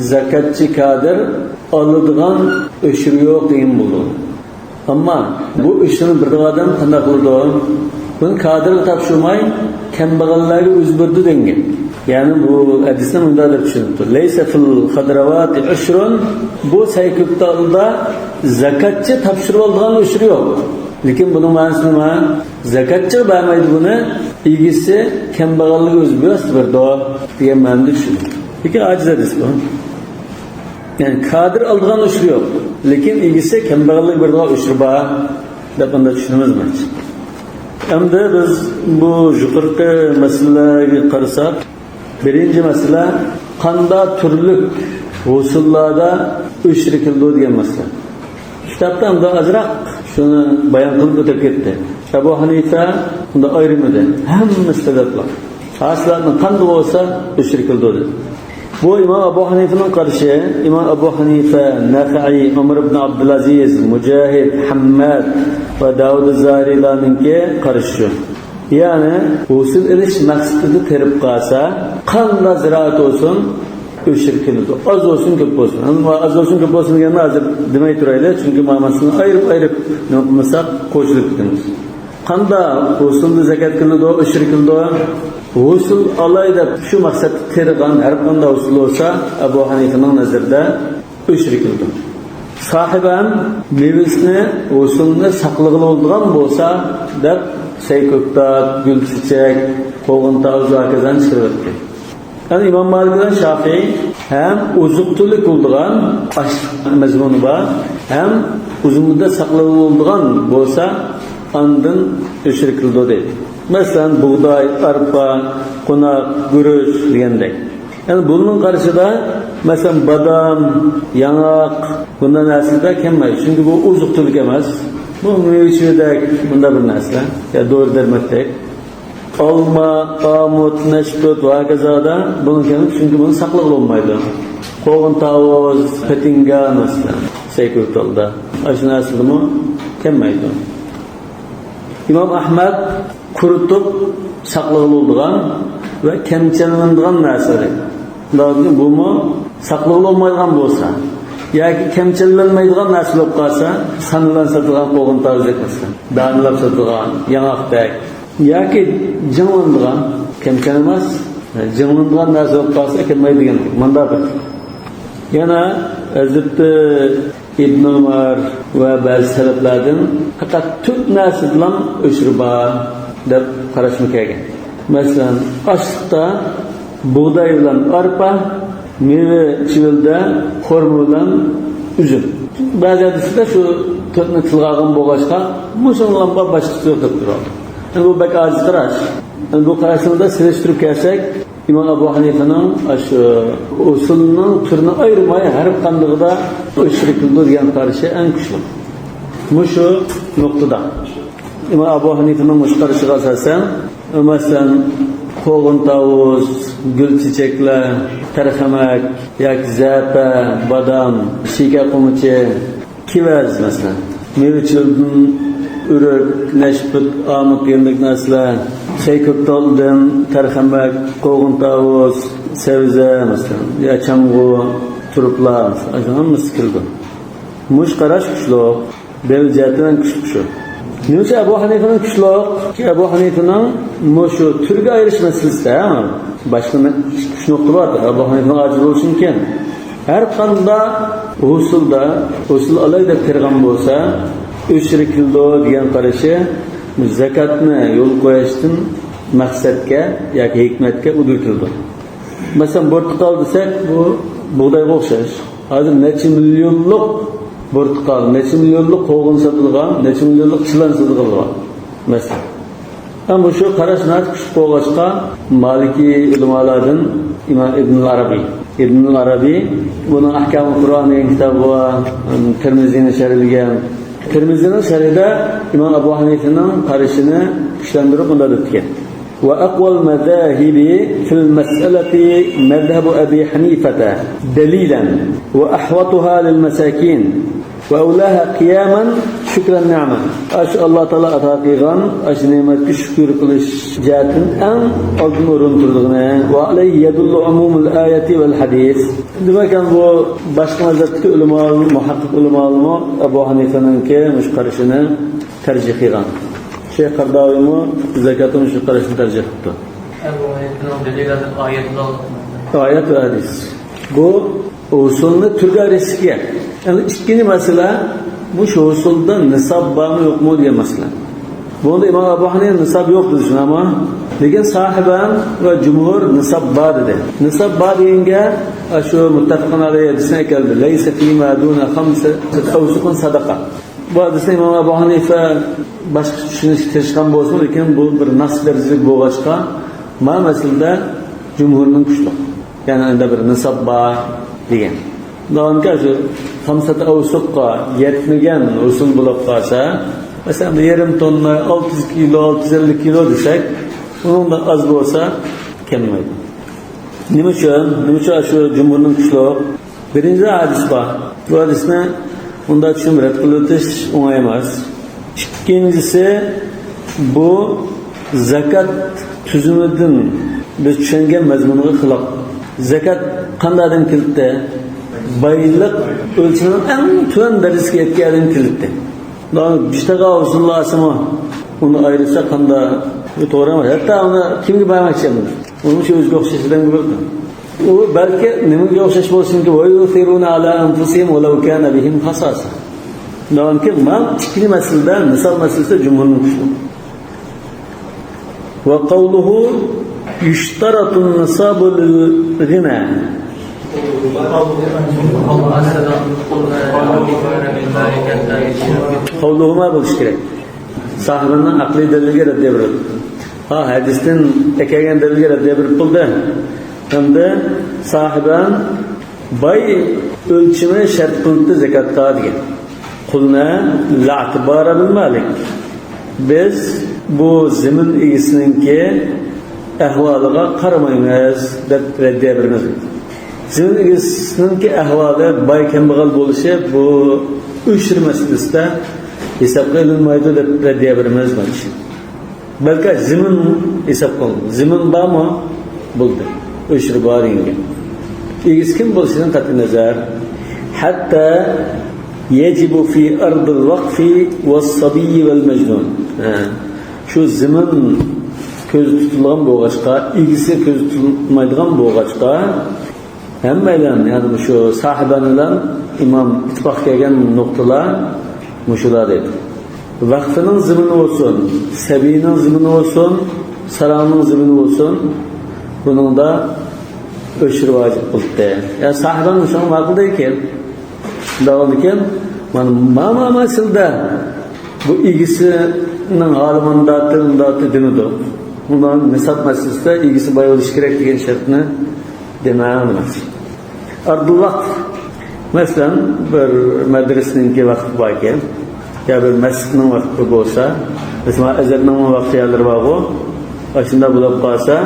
زاكاتچى كادىر ئالىدىغان ئۆشرە يوق دېگەن بولىدۇ. ئەمما بۇ ئۆشرىنى بېرىدىغان ئادەم قانداق قىلىدۇ؟ بۇنى كادىرغا تاپشۇرماي، كەمبەغەللەرگە ئۆزى بېرىدۇ دېگەن. يەنى بۇ ھەدىسنى مۇنداق دەپ چۈشىنىپتۇ. ليس في الخضروات عشر، بۇ سەي كۆكتالدا زاكاتچى تاپشۇرۇۋالىدىغان ئۆشرە يوق. لېكىن بۇنىڭ مەنىسى نېمە؟ زاكاتچىغا بەرمەيدۇ بۇنى، ئىگىسى كەمبەغەللىكى ئۆزى بىۋاسىتە بېرىدۇ دېگەن مەنىدە چۈشىنىدۇ. لېكىن ئاجىز ھەدىس بۇ. يەنى كادىر ئالىدىغان ئۆشرە يوق، لېكىن ئىگىسى كەمبەغەللىكى بېرىدىغان ئۆشرە بار دەپ ئۇنداق چۈشىنىمىز مەنچە. ئەمدى بىز بۇ يۇقىرىقى مەسىلىلەرگە قارىساق، بىرىنچى مەسىلە، قاندا تۈرلۈك ھوسۇللاردا ئۆشرە كېلىدۇ دېگەن مەسىلە. كىتابتا ئەمدى ئازراق شۇنى بايان قىلىپ ئۆتۈپ كەتتى. ئەبۇ ھەنىفە بۇندا ئايرىمىدى. ھەممىسى تەرەپلىك. ھاسىلاتنىڭ قاندا بولسا ئۆشرە كېلىدۇ دېدى. بۇ ئىمام ئەبۇ ھەنىفىنىڭ قارىشى، ئىمام ئەبۇ ھەنىفە، نەخەئى، ئۆمەر ئىبن ئابدۇلئەزىز، مۇجاھىد، ھەمماد ۋە داۋۇد زاھىرىلارنىڭكى قارىشى شۇ. يەنى ھوسۇل ئېلىش مەقسىتىدە تېرىپ قالسا، قانداق زىرائەت بولسۇن، ئۆچۈرۈپ كېلىدۇ. ئاز بولسۇن، كۆپ بولسۇن. ئەمما ئاز بولسۇن، كۆپ بولسۇن دېگەننى ھازىر دېمەي تۇرايلى، چۈنكى مانا مەسىلىنى ئايرىپ-ئايرىپ نېمە قىلمىساق، قوشۇلۇپ كېتىمىز. قانداق ھوسۇلدا زاكات كېلىدۇ، ئۆچۈر كېلىدۇ؟ ھوسۇل ئالاي دەپ شۇ مەقسەتتە تېرىغان، ھەر قانداق ھوسۇل بولسا، ئەبۇ ھەنىفىنىڭ نەزىرىدە ئۆچۈر كېلىدۇ. ساھىبەم مېۋىسىنى، ھوسۇلنى ساقلىغىلى بولىدىغان بولسا دەپ، سەي كۆكتات، گۈل چېچەك، قوغۇن تاۋۇز ۋە ھاكازانى چىقىرىۋەتكەن. يەنى ئىمام مالىك بىلەن شافىئى ھەم ئوزۇق-تۈلۈك بولىدىغان ئاش مەزمۇنى بار، ھەم ئۇزۇن مۇددەت ساقلىغىلى بولىدىغان بولسا، ئاندىن ئۆچۈر كېلىدۇ دەيدۇ. مەسىلەن، بۇغداي، ئارپا، قوناق، گۈرۈچ دېگەندەك. يەنى بۇنىڭ قارىشىدا، مەسىلەن، بادام، ياڭاق، بۇنداق نەرسىلەر كەلمەيدۇ. چۈنكى بۇ ئوزۇق-تۈلۈك ئەمەس. بۇ مېۋە-چېۋىدەك، بۇنداق بىر نەرسىلەر. يا دورا-دەرمەكتەك. ئالما، ئامۇت، نەشپۈت ۋە ھاكازادا بۇنى كەلمەيدۇ، چۈنكى بۇنى ساقلىغىلى بولمايدۇ. قوغۇن تاۋۇز، پېتىنگا، مەسىلەن، سەي كۆكتاتتا. ئاشۇ نەرسىلەرمۇ كەلمەيدۇ. ئىمام ئەھمەد قۇرۇتۇپ ساقلىغىلى بولىدىغان ۋە كەمچەلمەيدىغان نەرسىلەر. لازىم بۇمۇ ساقلىغىلى بولمايدىغان بولسا ياكى كەمچەلمەيدىغان نەرسە بولۇپ قالسا، سانىلار ساتىدىغان قوغۇن تاۋۇزدەك مەسىلەن، دانىلار ساتىدىغان ياڭاقتەك ياكى جىڭلىنىدىغان، كەمچەلمەس، جىڭلىنىدىغان نەرسە بولۇپ قالسا كەلمەيدۇ دېگەن مۇنداق بىر. يەنە ھەزرىتى ئىبن ئۆمەر ۋە بەزى سەلەپلەردىن پەقەت تۆت نەرسىدىلا ئۆچۈر بار دەپ قاراشمۇ كەلگەن. مەسىلەن، ئاشلىقتا بۇغداي بىلەن ئارپا، مېۋە چىۋىلدە خورما بىلەن ئۈزۈم. بەزى ھەدىسلەردە شۇ تۆتنى تىلغا ئالغان بولغاچقا، مۇشۇنىڭ باشقىسى يوق دەپ تۇرىدۇ. يەنى بۇ بەك ئاجىز قاراش. يەنى بۇ قاراشنى سېلىشتۇرۇپ كەلسەك، ئىمام ئەبۇ ھەنىفىنىڭ ئاشۇ ھوسۇلنىڭ تۈرىنى ئايرىماي ھەر قاندىقىدا ئۆچۈر كېلىدۇ دېگەن قارىشى ئەڭ كۈچلۈك. مۇشۇ نۇقتىدا ئىمام ئەبۇ ھەنىفىنىڭ مۇشۇ قارىشىغا ئاساسەن، مەسىلەن، قوغۇن تاۋۇز، گۈل چېچەكلەر، تەرخەمەك ياكى زەپە، بادام، شېكەر قومۇچى، كېۋەز، مەسىلەن، مېۋە-چىۋىلدىن ئۆرۈك، نەشپۈت، ئامۇت دېگەندەك نەرسىلەر، سەي كۆكتاتتىن، تەرخەمەك، قوغۇن تاۋۇز، سەۋزە، مەسىلەن، يا چامغۇر، تۇرۇپلار، مەسىلەن، ئاشۇ ھەممىسى كىرىدۇ. مۇشۇ قاراش كۈچلۈك، دەلىل جەھەتتىن كۈچلۈك شۇ. نېمىشقا ئەبۇ ھەنىفىنىڭ كۈچلۈك؟ ئەبۇ ھەنىفىنىڭ مۇشۇ تۈرگە ئايرىش مەسىلىسىدە، ھە، باشقا ئۈچ نۇقتا بار. ئەبۇ ھەنىفىنىڭ ئاجىز بولۇشى مۇمكىن. ھەر قانداق ھوسۇلدا، ھوسۇل ئالاي دەپ تېرىغان بولسا، ئۆچۈر كېلىدۇ دېگەن قارىشى زاكاتنى يولغا قويۇشتىن مەقسەتكە ياكى ھېكمەتكە ئۇدۇل كېلىدۇ. مەسىلەن، پورتۇقال دېسەك، بۇ بۇغدايغا ئوخشاش. ھازىر نەچچە مىليونلۇق پورتۇقال، نەچچە مىليونلۇق قوغۇن ساتىدىغان، نەچچە مىليونلۇق چىلان ساتىدىغان بار. مەسىلەن. ھەم مۇشۇ قاراش ناھايىتى كۈچلۈك بولغاچقا، مالىكىي ئۆلىمالادىن ئىمام ئىبنۇل ئەرەبىي. ئىبنۇل ئەرەبىي بۇنىڭ ئەھكامۇل قۇرئان دېگەن كىتابى بار، تىرمىزىنى شەرھلىگەن. تىرمىزىنىڭ شەرھىدە ئىمام ئەبۇ ھەنىفىنىڭ قارىشىنى كۈچلەندۈرۈپ مۇنداق دەپتىكەن: وأقوى المذاهب في المسألة مذهب أبي حنيفة دليلا وأحوطها للمساكين وأولاها قياما شكر النعمة. ئاشۇ ئاللا تائالا ئاتا قىلغان ئاشۇ نېمەتكە شۈكۈر قىلىش جەھەتتىن ئەڭ ئالدىن ئورۇندا تۇرىدىغىنى. وعليه يدل عموم الآية والحديث. دېمەك، بۇ باشقا مەزھەپتىكى ئۆلىمالار، مۇھەققىق ئۆلىمالارمۇ ئەبۇ ھەنىفىنىڭكى مۇشۇ قارىشىنى تەرجىھ قىلغان. شەيخ قەرداۋىمۇ زاكاتتا مۇشۇ قارىشنى تەرجىھ قىپتۇ. ئەبۇ ھەنىفىنىڭ دەلىلى ھازىر ئايەت بىلەن. ئايەت ۋە ھەدىس. بۇ ھوسۇلنى تۈرگە ئايرىشتىكى. يەنى ئىككىنچى مەسىلە، مۇشۇ ھوسۇلدا نىساب بارمۇ يوقمۇ دېگەن مەسىلە. بۇندا ئىمام ئەبۇ ھەنىفە نىساب يوق دېدى، شۇنداقمۇ؟ لېكىن ساھىبەن ۋە جۇمھۇر نىساب بار دېدى. نىساب بار دېگەنگە شۇ مۇتتەپىقۇن ئەلەيھى ھەدىسنى ئەكەلدى. لەيسە فىما دۇنە خەمسەتى ئەۋسۇقىن سەدەقە. بۇ ھەدىسنى ئىمام ئەبۇ ھەنىفە باشقىچە چۈشىنىشكە تىرىشقان بولسىمۇ، لېكىن بۇ بىر نەس دەرىجىلىك بولغاچقا، ما مەسىلىدە جۇمھۇرنىڭ كۈچلۈك. يەنى ئەندە بىر نىساب بار دېگەن. داۋامكى شۇ خەمسەتى ئەۋسۇققا يەتمىگەن ھوسۇل بولۇپ قالسا، مەسىلەن، بىر يېرىم توننا، ئالتە يۈز كىلو، ئالتە يۈز ئەللىك كىلو دېسەك، ئۇنىڭدىن ئاز بولسا كەلمەيدۇ. نېمە ئۈچۈن؟ نېمە ئۈچۈن شۇ جۇمھۇرنىڭ كۈچلۈك؟ بىرىنچى ھەدىس بار. بۇ ھەدىسنى ئۇنداق چۈشىنىپ رەت قىلىۋېتىش ئوڭاي ئەمەس. ئىككىنچىسى، بۇ زاكات تۈزۈمىدىن بىز چۈشەنگەن مەزمۇنغا خىلاپ. زاكات قانداق ئادەم كېلىتتى؟ بايلىق ئۆلچىمىنىڭ ئەڭ تۆۋەن دەرىجىسىگە يەتكەن ئادەم كېلىتتى. بىشتاغا ئۇسۇللاسىمۇ ئۇنى ئايرىسا قانداق؟ بۇ توغرا ئەمەس. ھەتتا ئۇنى كىمگە بەرمەكچى ئەمدى؟ ئۇنىڭ شۇ ئۆزىگە ئوخشاش ئادەمگە بېرىدۇ. ئۇ بەلكى نېمىگە ئوخشاش بولسۇنكى، وَيُؤْثِرُونَ عَلَىٰ أَنفُسِهِمْ وَلَوْ كَانَ بِهِمْ خَصَاصَةٌ. دېگەنكى، مانا ئىككىنچى مەسىلىدە، نىساب مەسىلىسىدە جۇمھۇرنىڭ كۈچى. وَقَوْلُهُ يُشْتَرَطُ النِّصَابُ لِلْغِنَىٰ. قوللىرىما بولۇشى كېرەك. ساھىبانىڭ ئەقلىي دەلىلىگە رەددىيە بېرىلدى. ھا، ھەدىستىن ئەكەلگەن دەلىلگە رەددىيە بېرىپ بولدى. ئەمدى ساھىبان باي ئۆلچىمى شەرت قىلىنىپتۇ زاكاتقا دېگەن. قۇلنا لا ئەتىبارە بىل مالىك. بىز بۇ زېمىن ئىگىسىنىڭكى ئەھۋالىغا قارىمايمىز دەپ رەددىيە بېرىمىز. زېمىن ئىگىسىنىڭكى ئەھۋالى باي كەمبەغەل بولۇشى بۇ ئۆچۈر مەسىلىسىدە ھېسابقا ئېلىنمايدۇ دەپ رەددىيە بېرىمىز. بەلكى زېمىن ھېساب قىلىنىدۇ. زېمىن بارمۇ؟ بولدى. ئۆچۈر بار دېگەن گەپ. ئىگىسى كىم بولۇشىدىن قەتئىينەزەر. حتى يجب في أرض الوقف والصبي والمجنون. ھە. شۇ زېمىن كۆزدە تۇتۇلغان بولغاچقا، ئىگىسى كۆزدە تۇتۇلمايدىغان بولغاچقا، ھەممەيلەن، يەنى مۇشۇ ساھىبان بىلەن ئىمام ئىتتىپاق كەلگەن نۇقتىلار مۇشۇلار دەيدۇ. ۋەقفىنىڭ زېمىنى بولسۇن، سەبىينىڭ زېمىنى بولسۇن، ساراڭنىڭ زېمىنى بولسۇن، بۇنىڭدا ئۆچۈر ۋاجىپ قىلدى. يا ساھىبان شۇڭا ماقۇل دەيدىكەن. داۋامىكەن، مانا، ما، ما، ما، سىلدە بۇ ئىگىسىنىڭ ھالى مۇنداقتى، مۇنداقتى دېمىدۇ. بۇنىڭ نىساب مەسىلىسىدە ئىگىسى باي بولۇشى كېرەك دېگەن شەرتنى دېمەڭ دېمەكچى. ئەردۇل ۋەقف. مەسىلەن، بىر مەدرىسىنىڭكى ۋەقفى باركەن، يا بىر مەسچىتنىڭ ۋەقفى بولسا، مەسىلەن، ئەزھەرنىڭ ۋەقفى يەرلىرى بارغۇ، ئاشۇنداق بولۇپ قالسا،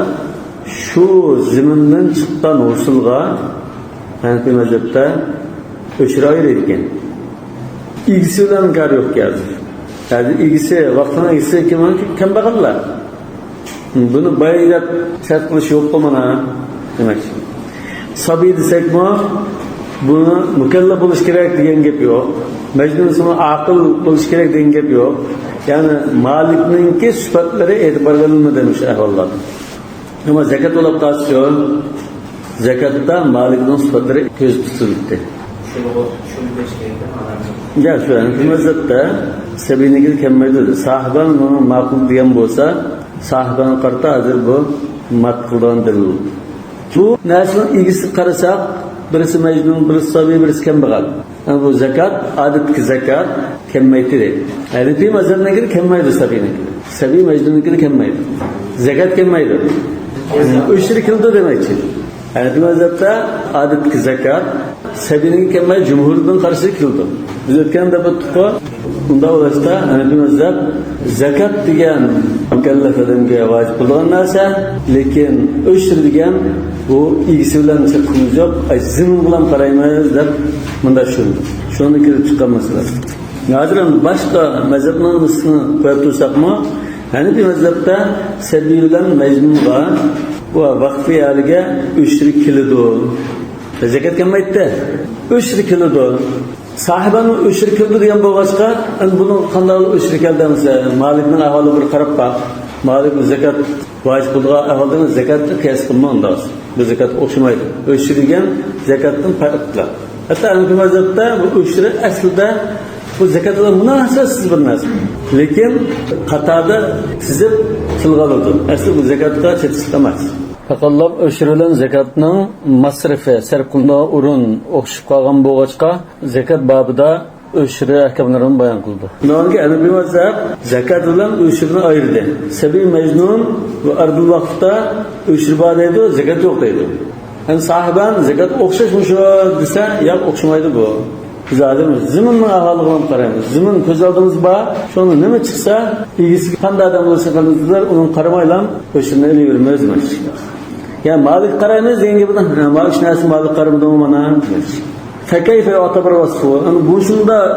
شۇ زېمىندىن چىققان ھوسۇلغا ھەنەفىي مەزھەپتە ئۆچۈر ئايرىيدىكەن. ئىگىسى بىلەن كارى يوق ھازىر. ھازىر ئىگىسى، ۋەقفىنىڭ ئىگىسى كىم؟ كەمبەغەللەر. بۇنى باي دەپ شەرت قىلىش يوققۇ مانا دېمەكچى. سابىي دېسەكمۇ، بۇنى مۇكەللەپ بولۇش كېرەك دېگەن گەپ يوق. مەجنۇن دېسىمۇ ئاقىل بولۇش كېرەك دېگەن گەپ يوق. يەنى مالىكنىڭكى سۈپەتلىرى ئېتىبارغا ئېلىنمىدى مۇشۇ ئەھۋاللاردا. ئەمما زاكات بولۇپ قالسىچۇ؟ زاكاتتا مالىكنىڭ سۈپەتلىرى كۆزدە تۇتۇلۇپتۇ. يا، شۇ، يەنى بۇ مەزھەپتە سەبىينىڭكى كەلمەيدۇ. ساھىبان بۇنى ماقۇل دېگەن بولسا، ساھىبانغا قارىتا ھازىر بۇ مات قىلىدىغان دەلىل. بۇ نەرسىنىڭ ئىگىسىگە قارىساق، بىرسى مەجنۇن، بىرسى سابىي، بىرسى كەمبەغەل. يەنى بۇ زاكات، ئادەتتىكى زاكات كەلمەيتتى دەيدۇ. ھەنەفىي مەزھەپنىڭكىدە كەلمەيدۇ سەبىينىڭكىدە. سەبىي مەجنۇننىڭكىدە كەلمەيدۇ. زاكات كەلمەيدۇ. ئۆچۈرى كېلىدۇ دېمەكچى. ھەنەفىي مەزھەپتە ئادەتتىكى زاكات سەبىينىڭكى كەلمەيدۇ، جۇمھۇردىن قارىسى كېلىدۇ. بىز ئۆتكەندە ئۇنداق بولسا، ھەنەفىي مەزھەپ زاكات دېگەن مۇكەللەپ ئادەمگە ۋاجىپ بولىدىغان نەرسە، لېكىن ئۆچۈر دېگەن بۇ ئىگىسى بىلەن چېقىقىمىز يوق، ئەي، زېمىن بىلەن قارايمىز دەپ مۇنداق چۈشىنىدۇ. شۇنىڭدىن كېلىپ چىققان مەسىلە. ھازىر ئەمدى باشقا مەزھەپنىڭ نۇسخىسىنى قويۇپ تۇرساقمۇ، ھەنەفىي مەزھەپتە سەبىي بىلەن مەجنۇنغا ۋە ۋەقفى ئەھلىگە ئۆچۈر كېلىدۇ. زاكات كەلمەيتتى. ئۆچۈر كېلىدۇ. ساھىبانىڭ ئۆچۈر كېلىدۇ دېگەن بولغاچقا، ئەمدى بۇنىڭ قانداق ئۆچۈر كەلدى دېسە، مالىكنىڭ ئەھۋالىغا بىر قاراپ باق. مالىك زاكات ۋاجىپ بولىدىغان ئەھۋالدا زاكاتنى قىياس قىلما ئۇنداق. بۇ زاكات ئوخشىمايدۇ. ئۆچۈر دېگەن زاكاتتىن پەرقلىق. ھەتتا ھەنەفىي مەزھەپتە بۇ ئۆچۈر ئەسلىدە بۇ زاكات بىلەن مۇناسىۋەتسىز بىر نەرسە. لېكىن قاتاردا تىزىپ تىلغا ئالىدۇ. ئەسلى بۇ زاكاتقا چېتىشلىق ئەمەس. پەقەتلا ئۆچۈر بىلەن زاكاتنىڭ مەسرىپى، سەرپ قىلىنىدىغان ئورۇن ئوخشىشىپ قالغان بولغاچقا، زاكات بابىدا ئۆچۈر ئەھكاملىرىنى بايان قىلىدۇ. شۇنىڭدىن كېيىن ھەنەفىي مەزھەپ زاكات بىلەن ئۆچۈرنى ئايرىدى. سەبىي، مەجنۇن ۋە ئەردۇل ۋەقفتا ئۆچۈر بار دەيدۇ، زاكات يوق دەيدۇ. ئەمدى ساھىبان زاكات ئوخشاشمۇ شۇ دېسە، ياق، ئوخشىمايدۇ بۇ. بىز ھازىر زېمىننىڭ ئەھۋالىغا قارايمىز. زېمىن كۆز ئالدىمىزدا بار، شۇنىڭ نېمە چىقسا، ئىگىسىگە قانداق ئادەم بولسا قىلىمىز، ئۇنىڭ قارىمايلا ئۆچۈرنى ئېلىۋېرىمىز دېمەكچى. يا مالىككە قارايمىز دېگەن گېپىدە، ھە، مانا ئۈچ نەرسە مالىككە قارىمىدىمۇ مانا؟ فكيف يعتبر وصفه؟ ئەمدى بۇ شۇنداق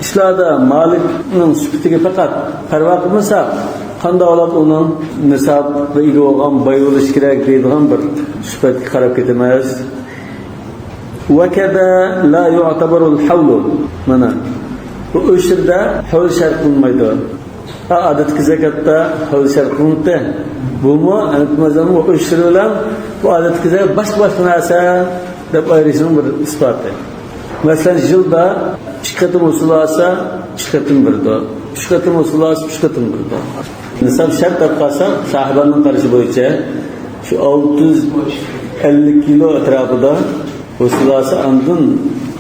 ئىشلاردا مالىكنىڭ سۈپىتىگە پەقەت پەرۋا قىلمىساق، قانداق بولۇپ ئۇنىڭ نىسابقا ئىگە بولغان، باي بولۇشى كېرەك دەيدىغان بىر سۈپەتكە قاراپ كېتىمىز. وكذا لا يعتبر الحول. مانا بۇ ئۆشۈردە ھەۋل شەرت قىلىنمايدۇ. ھا، ئادەتتىكى زاكاتتا ھەۋل شەرت قىلىنىپتۇ. بۇمۇ ھەنەفىي مەزھەپنىڭ ئۆشۈرى بىلەن بۇ ئادەتتىكى زاكات باشقا-باشقا نەرسە دەپ ئايرىشنىڭ بىر ئىسپاتى. مەسىلەن، يىلدا ئىككى قېتىم ھوسۇل ئالسا، ئىككى قېتىم بېرىدۇ. ئۈچ قېتىم ھوسۇل ئالسا، ئۈچ قېتىم بېرىدۇ. نىساب شەرت دەپ قالسا، ساھىبانىڭ قارىشى بويىچە شۇ ئالتە يۈز ئەللىك كىلو ئەتراپىدا ھوسۇل ئالسا، ئاندىن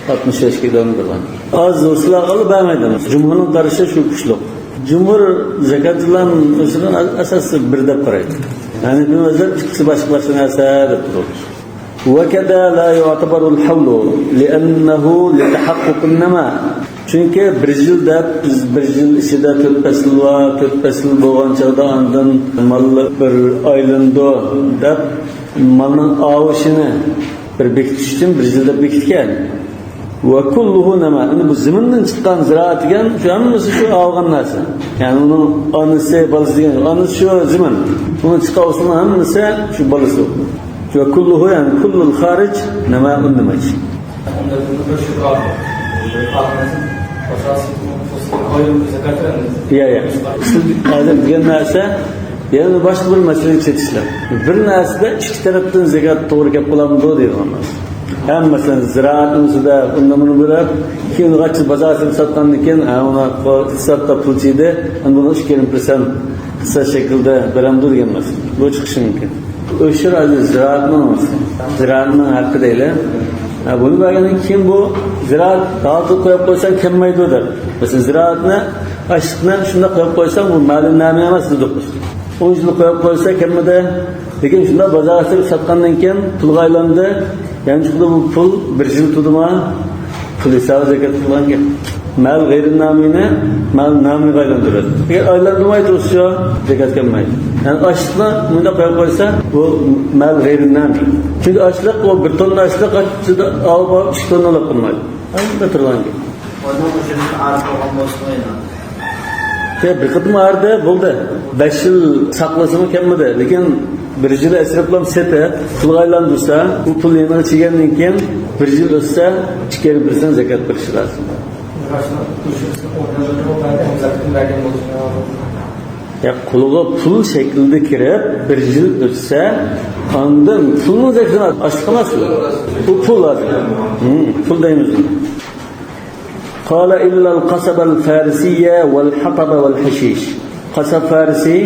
ئاتمىش بەش كىلونى بېرىدۇ. ئاز ھوسۇل ئالغانلار بەرمەيدۇ. جۇمھۇرنىڭ قارىشى شۇ كۈچلۈك. جۇمھۇر زاكات بىلەن ئۆشۈرنى ئاساسىي بىر دەپ قارايدۇ. ھەنەفىي مەزھەپ ئىككىسى باشقا-باشقا نەرسە دەپ تۇرىدۇ. وكذا لا يعتبر الحول لأنه لتحقق النماء. چۈنكى بىر يىل دەپ، بىز بىر يىل ئىچىدە تۆت پەسىل بار، تۆت پەسىل بولغان چاغدا ئاندىن مال بىر ئايلىنىدۇ دەپ، مالنىڭ ئاۋۇشىنى بىر بېكىتىش ئۈچۈن بىر يىل دەپ بېكىتكەن. وكله نماء. ئەمدى بۇ زېمىندىن چىققان زىرائەت دېگەن شۇ ھەممىسى شۇ ئالغان نەرسە. يەنى ئۇنىڭ ئانىسى، بالىسى دېگەن، ئانىسى شۇ زېمىن. ئۇنىڭ چىققان ھوسۇلنىڭ ھەممىسى شۇ بالىسى. وكله، يەنى كل الخارج نماء النماء. يا، يا. سىز ھازىر دېگەن نەرسە يەنە باشقا بىر مەسىلىنى چېتىشلار. بىر نەرسىدە ئىككى تەرەپتىن زاكات توغرا كەپ قالامدۇ دەيدىغان نەرسە. ھەم مەسىلەن، زىرائەتنىڭ ئۈستىدە ئۇندىن بۇنى بېرىپ، كېيىن ئۇنى بازار سېلىپ ساتقاندىن كېيىن، ھە، ئۇنى ھېسابتا پۇل چىدى، ئەمدى بۇنى ئۈچ كېرىم بېرسەم، قىساس شەكلىدە بېرەمدۇ دېگەن نەرسە. بۇ چىقىشى مۇمكىن. ئۆشۈر ھازىر زىرائەتنىڭ، زىرائەتنىڭ ھەققى دەيلى. ھە، بۇنى بەرگەندىن كېيىن بۇ زىرائەت ھازىر قويۇپ قويساڭ كەممەيدۇ دەپ. مەسىلەن، زىرائەتنى، ئاشلىقنى شۇنداق قويۇپ قويساڭ، بۇ مەلۇم نامى ئەمەس دېدۇق بىز. ئون يىل قويۇپ قويسا كەممىدى. لېكىن شۇنداق بازارغا سېلىپ ساتقاندىن كېيىن پۇلغا ئايلاندى. يەنى چىقتى بۇ پۇل بىر يىل تۇردىما؟ پۇل ھېسابى زاكات قىلغان گەپ. مال غەيرىي نامىنى مال نامىغا ئايلاندۇرىدۇ. ئەگەر ئايلاندۇرماي تۇرسا، زاكات كەلمەيدۇ. يەنى ئاشلىقنى مۇنداق قويۇپ قويسا، بۇ مال غەيرىي نامى. چۈنكى ئاشلىق، ئۇ بىر توننا ئاشلىق ئىچىدە ئالغا ئىككى توننا بولۇپ قالمايدۇ. ئەمدى تۇرغان گەپ. ئۇنىڭ ئۆزىنىڭ ئارزۇ بولغان بولسىمۇ يەنە. يا، بىر قېتىم ئاردى، بولدى. بەش يىل ساقلىسىمۇ كەلمىدى. لېكىن بىر يىل ئەسرەپلەم سېتىپ، پۇلغا ئايلاندۇرسا، بۇ پۇل يېنىغا چىگەندىن كېيىن بىر يىل ئۆتسە، ئىككى يىل بىرسىدىن زاكات بېرىشى لازىم. يا، قولىغا پۇل شەكلىدە كىرىپ، بىر يىل ئۆتسە، ئاندىن پۇلنىڭ زاكىتىنى ئاشلىق ئەمەس بۇ. بۇ پۇل ھازىر. ھىم، پۇل دەيمىز بۇنى. قال إلا القصب الفارسي والحطب والحشيش. قاساب فارسىي،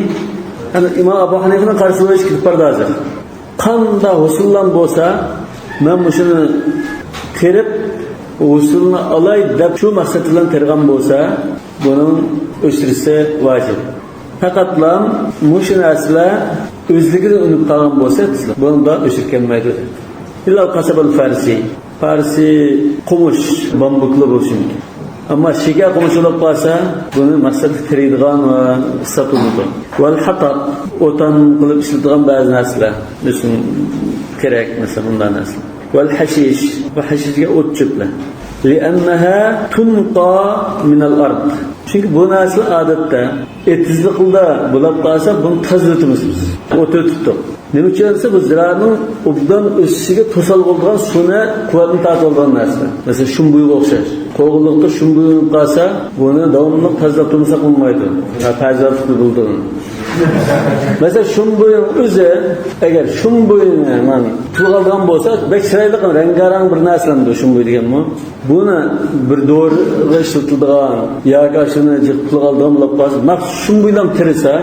يەنى ئىمام ئەبۇ ھەنىفىنىڭ قارشى بولۇشى كېلىپ بارىدۇ ھازىر. قانداق ھوسۇللام بولسا، مەن مۇشۇنى تېرىپ، ھوسۇلنى ئالاي دەپ شۇ مەقسەت بىلەن تېرىغان بولسا، بۇنىڭ ئۆشرىسى ۋاجىپ. پەقەتلا مۇشۇ نەرسىلەر ئۆزلۈكىدىن ئۈنۈپ قالغان بولسا، بۇنىڭدا ئۆشۈر كەلمەيدۇ. إلا القصب الفارسي. پارسىي قومۇش، بامبۇكلا بولۇشى مۇمكىن. ئەمما شېكەر قومۇشى بولۇپ قالسا، بۇنى مەقسەتلىك تېرىيدىغان ۋە ساتىدۇ. والحطب، ئوتان قىلىپ ئىشلىتىدىغان بەزى نەرسىلەر، مەسىلەن، تېرەك، مەسىلەن، بۇنداق نەرسىلەر. والحشيش، بۇ ھەشىشكە ئوت چۆپلەر. لأنها تنقى من الأرض. چۈنكى بۇ نەرسىلەر ئادەتتە ئېتىزلىقلاردا بولاپ قالسا، بۇنى تازىلىتىمىز بىز. ئوت ئۆتۈپتۇ. نېمە ئۈچۈن دېسە، بۇ زىرائەتنىڭ ئوبدان ئۆسۈشىگە توسالغۇ بولىدىغان سۇنى، قۇۋۋەتنى تارتىۋالىدىغان نەرسە. مەسىلەن، شۇمبۇيغا ئوخشاش. قوغۇنلۇقتا شۇمبۇي ئۈنۈپ قالسا، بۇنى داۋاملىق تازىلاپ تۇرمىساق بولمايدۇ. ھە، پەرزەنتلىكنى بىلدىڭ. مەسىلەن، شۇمبۇينىڭ ئۆزى، ئەگەر شۇمبۇينى مانا پۇلغا ئالىدىغان بولسا، بەك چىرايلىق، رەڭگارەڭ بىر نەرسىلەندۇ شۇمبۇي دېگەنمۇ. بۇنى بىر دورىغا ئىشلىتىدىغان ياكى ئاشۇنى جىق پۇلغا ئالىدىغان بولۇپ قالسا، مەخسۇس شۇمبۇيلام تېرىسا،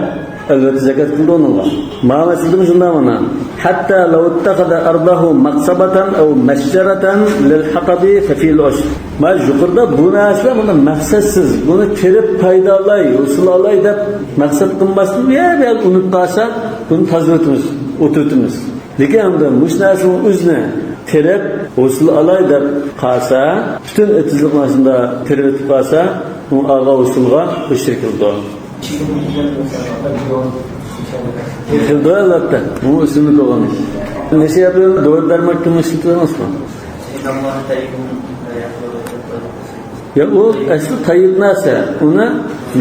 ئەلۋەتتە زاكات قىلىدۇ ئۇنىڭغا. مانا مەسىلىدىمۇ شۇنداق مانا. حتى لو اتخذ أرضه مقصبة أو مشجرة للحطب ففيه العشر. مانا يۇقىرىدا بۇ نەرسىلەر مانا مەقسەتسىز، بۇنى تېرىپ پايدا ئالاي، ھوسۇل ئالاي دەپ مەقسەت قىلماستىن، بۇ يەردە ئۇنۇپ قالسا، بۇنى تازىلىتىمىز، ئوتۇرتىمىز. لېكىن ئەمدى مۇشۇ نەرسىنىڭ ئۆزىنى تېرىپ، ھوسۇل ئالاي دەپ قالسا، پۈتۈن ئېتىزلىقنى شۇنداق تېرىۋېتىپ قالسا، ئۇ ئالغان ھوسۇلغا ئۆشۈر كېلىدۇ. ئىشلىتىدۇ، ئەلۋەتتە. بۇ ئۆسۈملۈك بولغان. نەشە ياپىرىنى دورا دەرمان كىم ئىشلىتىدىڭىزمۇ؟ يا، ئۇ ئەسلى تەييىب نەرسە. ئۇنى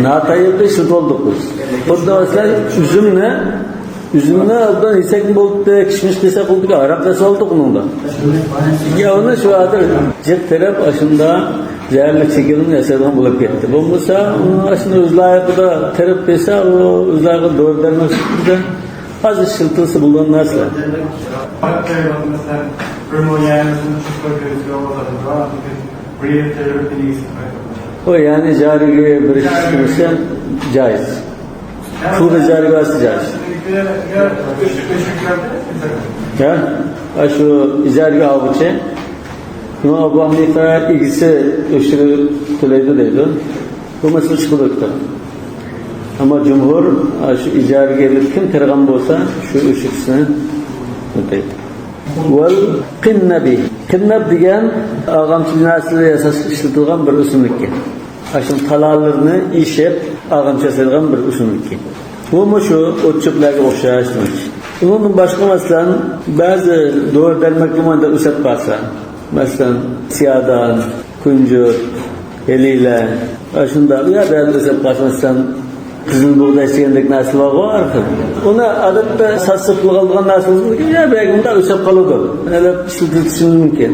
ناتەييىبتە ئىشلىتىۋالدۇق بىز. خۇددى مەسىلەن، ئۈزۈمنى، ئۈزۈمنى ئوبدان يېسەكمۇ بولدى، كىشمىش قىلساق بولدى، ھاراق ياسىۋالدۇق ئۇنىڭدا. يا، ئۇنى شۇ ھازىر جىق تېرىپ، ئاشۇندا زەھەرلىك شەكىلدە ياسايدىغان بولۇپ كەتتى. بولمىسا، ئۇنى ئاشۇنى ئۆز لايىقىدا تېرىپ قىلسا، ئۇ ئۆز لايىقىدا دورا دەرمان سۈپىتىدە ھازىر ئىشلىتىلسە بولىدىغان نەرسىلەر. ئۇ يەنى ئىجارىگە بېرىش ئىشلىتىلسە جايىز. پۇلغا ئىجارىگە بەرسە جايىز. يا، ئاشۇ ئىجارىگە ئالغۇچى. ئىمام ئەبۇ ھەنىفە ئىگىسى ئۆشۈرى تۆلەيدۇ دەيدۇ. بۇ مەسىلە چىقىدۇ كىتاب. ئەمما جۇمھۇر، ئاشۇ ئىجارىگە ئېلىپ كىم تېرىغان بولسا، شۇ ئۆشۈرىسىنى ئۆتەيدۇ. ۋەل قىننەبى. قىننەب دېگەن ئارغامچا بىناسىدا ياساشقا ئىشلىتىلغان بىر ئۆسۈملۈككەن. ئاشۇ تالالىرىنى ئېشىپ، ئارغامچا ياسايدىغان بىر ئۆسۈملۈككەن. بۇمۇ شۇ ئوت-چۆپلەرگە ئوخشاش دېمەكچى. ئۇنىڭدىن باشقا، مەسىلەن، بەزى دورا دەرمەكلىرى مۇنداق ئۆسۈپ قالسا، مەسىلەن، سىيادان، كۇنجۇت، ھېلىلە، ئاشۇنداق يا بەزى ئۆسۈپ قالسا، مەسىلەن، قىزىل بۇغداي دېگەندەك نەرسىلەر بارغۇ ھەر خىل. ئۇنى ئادەتتە ساتسا پۇلغا ئالىدىغان نەرسىمىز، لېكىن يا بەگىمدە ئۆسۈپ قالىدۇ. ئەلەپ ئىشلىتىلىشى مۇمكىن.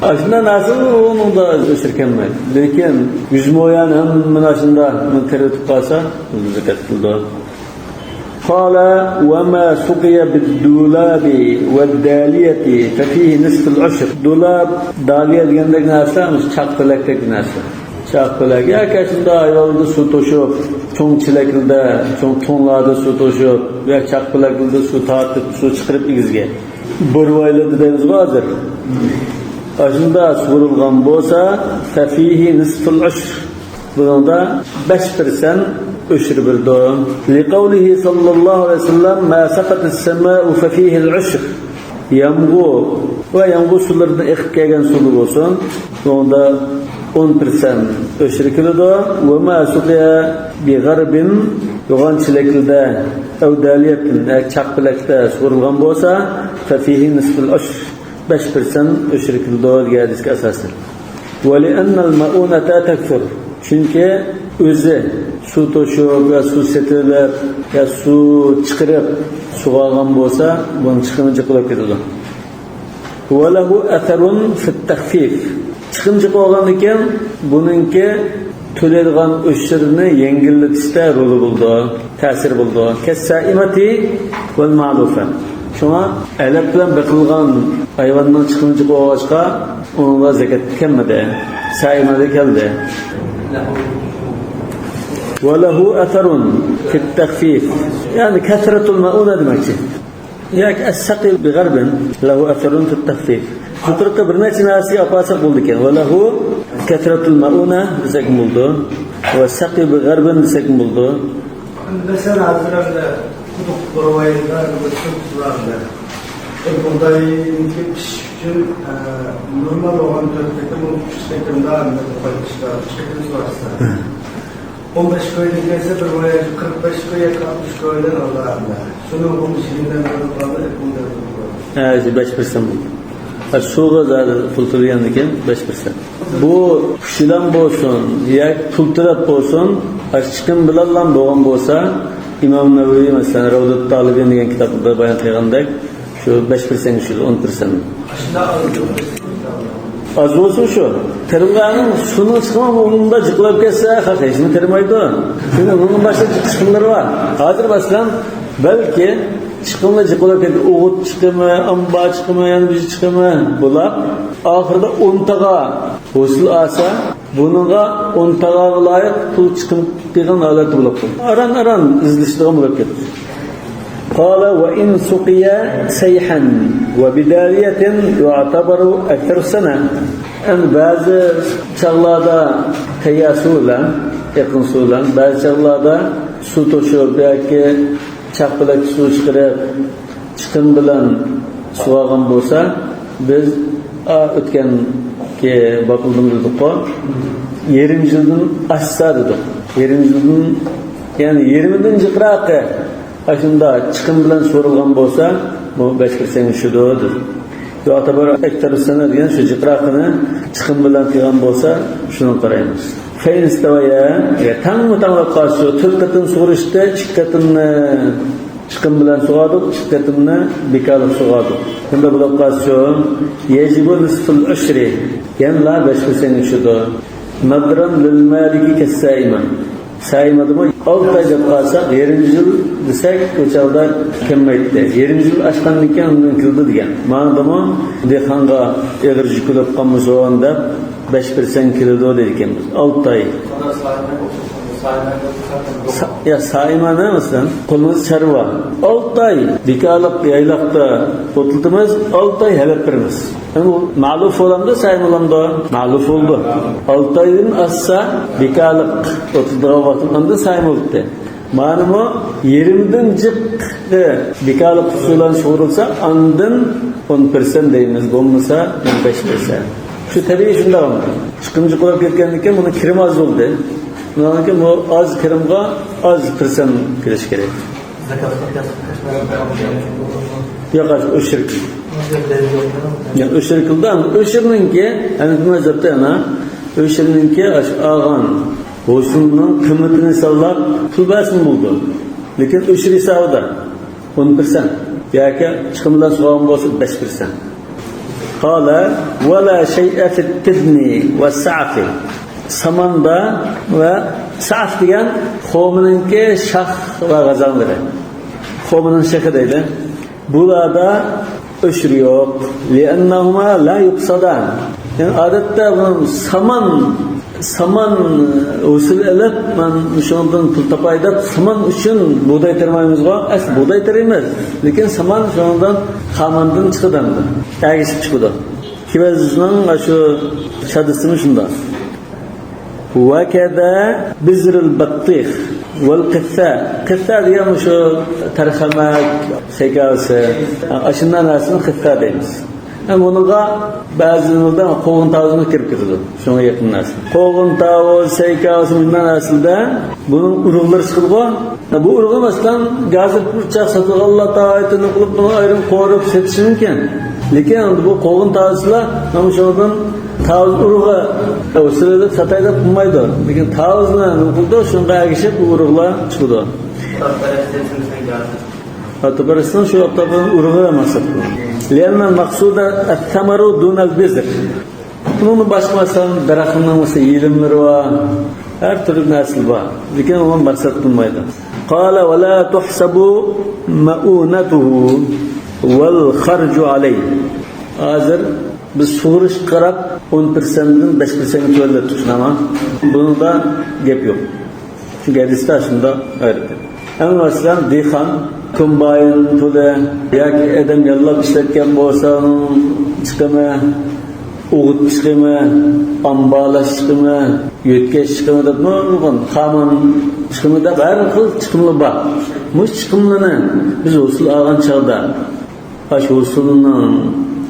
ئاشۇنداق نەرسىلەر ئۇنىڭدا ئۆسۈر كەلمەيدۇ. لېكىن يۈز مو يەنى ھەممىنى ئاشۇنداق تېرىتىپ قالسا، زەكەت قىلىدۇ. قال وما سقي بالدولاب والدالية ففيه نصف العشر. دولاب، دالىيە دېگەندەك نەرسىلەر، مۇشۇ چاق پەلەكتەك نەرسە. چاق پەلەك ياكى شۇنداق ھايۋانلاردا سۇ توشۇپ، چوڭ چېلەكلەردە، چوڭ تۇڭلاردا سۇ توشۇپ، ياكى چاق پەلەكلەردە سۇ تارتىپ، سۇ چىقىرىپ ئېگىزگە. بورۋايلىرىدا دەيمىزغۇ ھازىر. ئاشۇنداق سۇغۇرۇلغان بولسا، ففيه نصف العشر. بۇنىڭدا بەش پىرسەنت ئۆشۈر بېرىدۇ. لقوله صلى الله عليه وسلم، ما سقت السماء ففيه العشر. يامغۇر ۋە يامغۇر سۇلىرىدىن ئېقىپ كەلگەن سۇلار بولسۇن، بۇنىڭدا ئون پىرسەنت ئۆشۈر كېلىدۇ. وما سقي بغرب، يوغان چېلەكلىدە، أو دالية، چاق پەلەكتە سۇغۇرۇلغان بولسا، ففيه نصف العشر. بەش پىرسەنت ئۆشۈر كېلىدۇ دېگەن ھەدىسكە ئاساسەن. ولأن المؤونة تكثر. چۈنكى ئۆزى سۇ توشۇپ يا سۇ سېتىلىپ يا سۇ چىقىرىپ سۇغارغان بولسا، بۇنىڭ چىقىمى جىق بولۇپ كېتىدۇ. وله أثر في التخفيف. چىقىم جىق بولغاندىكىن بۇنىڭكى تۆلەيدىغان ئۆشۈرنى يەڭگىللىتىشتە رولى بولىدۇ، تەسىرى بولىدۇ. كالسائمة والمعلوفة. شۇڭا ئەلەپ بىلەن بېقىلغان ھايۋاننىڭ چىقىمى جىق بولغاچقا، ئۇنىڭغا زەكەت كەلمىدى. سائىمەدە كەلدى. وله أثر في التخفيف. يەنى كثرة المؤونة دېمەكچى. ياكى السقي بغرب له أثر في التخفيف. يۇقىرىقى بىر نەچچە نەرسىگە ئاپارساق بولىدىكەن. وله كثرة المؤونة دېسەكمۇ بولىدۇ. والسقي بغرب دېسەكمۇ بولىدۇ. مەسىلەن، ھازىر ئەمدى قۇدۇق بورۋايدا بىر سۇ بار ئەمدى. بۇغداينىڭكى پىشىش ئۈچۈن، ئە، نورمال بولغان تۆت قېتىم، ئۇ ئۈچ قېتىمدا ئەمدى بۇغداي پىشىدۇ. ئۈچ قېتىم سۇ ئاچسا. ئون بەش كويدىن كەلسە، بىر ۋاياجى قىرىق بەش كوي ياكى ئاتمىش كويدىن ئالىدۇ ئەمدى. شۇنىڭغا يىگىرمە بىر قالدى، ئەپۇندە. ھە، شۇ بەش پىرسەنت بولدى. ھە، سۇغا زادى پۇل تۆلىگەندىكىن بەش پىرسەنت. بۇ كۈچ بىلەن بولسۇن ياكى پۇل تۆلەپ بولسۇن، ھە، چىقىم بىلەنلا بولغان بولسا، ئىمام نەۋەۋى، مەسىلەن، رەۋدۇت تالىبىن دېگەن كىتابىدا بايان قىلغاندەك، شۇ بەش پىرسەنتكە چۈشىدۇ، ئون پىرسەنت. ئاز بولسا شۇ. تېرىلغاننىڭ سۇنىڭ چىقىمى ئۇنىڭدا جىقلاپ كەتسە، خەق ھېچنېمە تېرىمايدۇ. چۈنكى ئۇنىڭدىن باشقا چىقىملىرى بار. ھازىر، مەسىلەن، بەلكى چىقىملار جىقلاپ كەتتى. ئوغۇت چىقىمى، ئامبار چىقىمى، يەنە بىر چىقىمى بولاپ، ئاخىرىدا ئون تاغا ھوسۇل ئالسا، بۇنىڭغا ئون تاغاغا لايىق پۇل چىقىم قىلغان ھالەتتە بولۇپ قالدى. ئاران-ئاران ئىزدىشىدىغان بولۇپ كەتتى. قال وإن سقي سيحا وبدالية يعتبر أكثر السنة. ئەمدى بەزى چاغلاردا تەييار سۇ بىلەن، ئېقىن سۇ بىلەن، بەزى چاغلاردا سۇ توشۇپ ياكى چاق پەلەكتە سۇ چىقىرىپ، چىقىم بىلەن سۇغارغان بولسا، بىز، ئا، ئۆتكەنكى باپلىدىن دېدۇققۇ، يېرىم يىلدىن ئاشسا دېدۇق. يېرىم يىلدىن، يەنى يېرىمىدىن جىقراقى ئاشۇنداق چىقىم بىلەن سورۇلغان بولسا، بۇ بەش پىرسەنتكە چۈشىدۇ، دېدى. يا تەبەررۇئ ئەكتەر سەنە دېگەن شۇ جىقراقىنى چىقىم بىلەن قىلغان بولسا، شۇنى قارايمىز. فەئىن ئىستەۋەيە، يا تەڭمۇ تەڭ بولۇپ قالسا، شۇ تۆت قېتىم سۇغۇرۇشتا ئىككى قېتىمنى چىقىم بىلەن سۇغاردۇق، ئىككى قېتىمنى بىكارلىق سۇغاردۇق. شۇنداق بولۇپ قالسا، يەجىبۇ نىسفۇل ئۇشرى، يەنىلا بەش پىرسەنتكە چۈشىدۇ. نەزرەن لىل مالىكى كەسسائىمە. سائىمەدىمۇ ئالتە ئاي دەپ قالساق، يېرىم يىل دېسەك، ئۇ چاغدا كەلمەيتتى. يېرىم يىل ئاشقاندىن كېيىن ئاندىن كېلىدۇ دېگەن. ماندىمۇ دېھقانغا ئېغىر يۈك بولۇپ قالمىسۇن دەپ، بەش پىرسەنت كېلىدۇ دېدىكەنمىز. ئالتە ئاي. سا-، يا سائىمە ئەمەس، قولىمىز چارۋا. ئالتە ئاي بىكارلىق يايلاقتا ئوتلىتىمىز، ئالتە ئاي ھەلەپ بېرىمىز. ئەمدى ئۇ مەلۇف بولامدۇ، سائىم بولامدۇ؟ مەلۇف بولدى. ئالتە ئايدىن ئاشسا، بىكارلىق ئوتلىتىدىغان ۋاقتىم ئەمدى سائىم بولدى. مانىمۇ يېرىمدىن جىق بىكارلىق سۇ بىلەن سۇغۇرۇلسا، ئاندىن ئون پىرسەنت دەيمىز، بولمىسا ئون بەش پىرسەنت. شۇ تەبىئىي شۇنداق. چىقىمچى قۇرۇپ كەتكەندىن كېيىن بۇنىڭ كىرىمى ئاز بولدى. بۇنىڭدىن كېيىن بۇ ئاز كىرىمغا ئاز پىرسەنت كېلىشى كېرەك. ياق، ئاشۇ ئۆشۈر. ياق، ئۆشۈر كىلدى. ئەمما ئۆشۈرنىڭكى، ھەنەفىي مەزھەپتە ئەنە، ئۆشۈرنىڭكى ئاشۇ ئالغان ھوسۇلنىڭ قىممىتىنى ھېسابلاپ پۇل بەرسىمۇ بولىدۇ. لېكىن ئۆشۈر ھېسابىدا ئون پىرسەنت ياكى چىقىم بىلەن سۇغارغان بولسا بەش پىرسەنت. قال، ولا شيء في التبن والسعف. ساماندا ۋە سەئف دېگەن خورمىنىڭكى شاخ ۋە غازاڭلىرى. خورمىنىڭ شېخى دەيدۇ. بۇلاردا ئۆشۈر يوق. لأنهما لا يقصدان. يەنى ئادەتتە بۇ سامان، سامان ھوسۇل ئېلىپ، مەن شۇنىڭدىن پۇل تاپاي دەپ، سامان ئۈچۈن بۇغداي تېرىمايمىزغۇ؟ ئەس، بۇغداي تېرىيمىز. لېكىن سامان شۇنىڭدىن، خاماندىن چىقىدۇ ئەمدى. ئەگىشىپ چىقىدۇ. كېۋەزنىڭ شۇ شادىسىمۇ شۇنداق. وكذا بذر البطيخ والقثاء. قىسسا دېگەن مۇشۇ تەرخەمەك، سەيكاۋىسى، ئاشۇنداق نەرسىنى قىسسا دەيمىز. ھەم بۇنىڭغا بەزىلىرىدە قوغۇن تاۋۇزمۇ كىرىپ كېتىدۇ. شۇڭا يېقىن نەرسە. قوغۇن تاۋۇز، سەيكاۋىسى، مۇنداق نەرسىلەردە بۇنىڭ ئۇرۇغلىرى چىقىدىغۇ. بۇ ئۇرۇغى، مەسىلەن، ھازىر بىر چاغ ساتىدىغانلار تاۋايتىنى قىلىپ، بۇنى ئايرىم قورۇپ سېتىشى مۇمكىن. لېكىن بۇ قوغۇن تاۋۇزلار مانا شۇنىڭدىن تاۋۇز ئۇرۇغى ھوسۇل ئېلىپ ساتاي دەپ قىلمايدۇ. لېكىن تاۋۇزنى نېمە قىلىدۇ، شۇنىڭغا ئەگىشىپ بۇ ئۇرۇغلار چىقىدۇ. ئاتىپەرەسنىڭ شۇ ئاتىپەرەسنىڭ شۇ ئاتىپەرەسنىڭ ئۇرۇغى مەقسەت. لأن المقصود الثمر دون البذر. ئۇنىڭدىن باشقا، مەسىلەن، دەرەخنىڭ، مەسىلەن، يېلىملىرى بار، ھەر تۈرلۈك نەرسىلەر بار. لېكىن ئۇنى مەقسەت قىلمايدۇ. قال ولا تحسب مؤونته والخرج عليه. ھازىر بىز سۇغىرىشقا قاراپ ئون پىرسەنتتىن بەش پىرسەنتكە تۆۋەنلەتتۇق، شۇنداقمۇ؟ بۇنىڭدا گەپ يوق. چۈنكى ھەدىستە شۇنداق ئايرىتىلدى. ئەمما مەسىلەن، دېھقان كومباين پۇلى ياكى ئادەم ياللاپ ئىشلەتكەن بولسا، ئۇنىڭ چىقىمى، ئوغۇت چىقىمى، ئامبارلاش چىقىمى، يۆتكەش چىقىمى دەپ نۇرغۇن، خامان چىقىمى دەپ ھەر خىل چىقىملار بار. مۇشۇ چىقىملارنى بىز ھوسۇل ئالغان چاغدا، ئاشۇ ھوسۇلنىڭ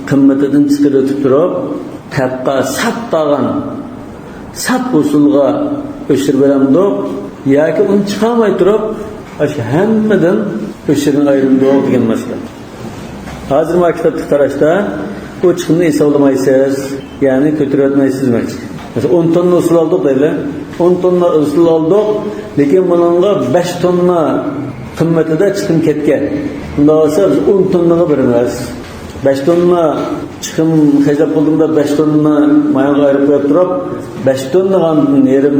قىممىتىدىن چىقىرىۋېتىپ تۇرۇپ، تەپقا ساپ قالغان، ساپ ھوسۇلغا ئۆشۈر بېرەمدۇق ياكى ئۇنى چىقارماي تۇرۇپ، ئاشۇ ھەممىدىن ئۆشۈرنى ئايرىمدۇق دېگەن مەسىلە. ھازىر مانا كىتابقا قاراشتا، بۇ چىقىمنى ھېسابلىمايسىز، يەنى كۆتۈرۈۋەتمەيسىز دېمەكچى. مەسىلەن، ئون توننا ھوسۇل ئالدۇق دەيلى. ئون توننا ھوسۇل ئالدۇق، لېكىن بۇنىڭغا بەش توننا قىممىتىدە چىقىم كەتكەن. بۇنداق بولسا، بىز ئون توننىغا بېرىمىز. بەش توننا چىقىم خەجلەپ بولدۇم دەپ، بەش توننا مايانغا ئايرىپ قويۇپ تۇرۇپ، بەش توننىغا يېرىم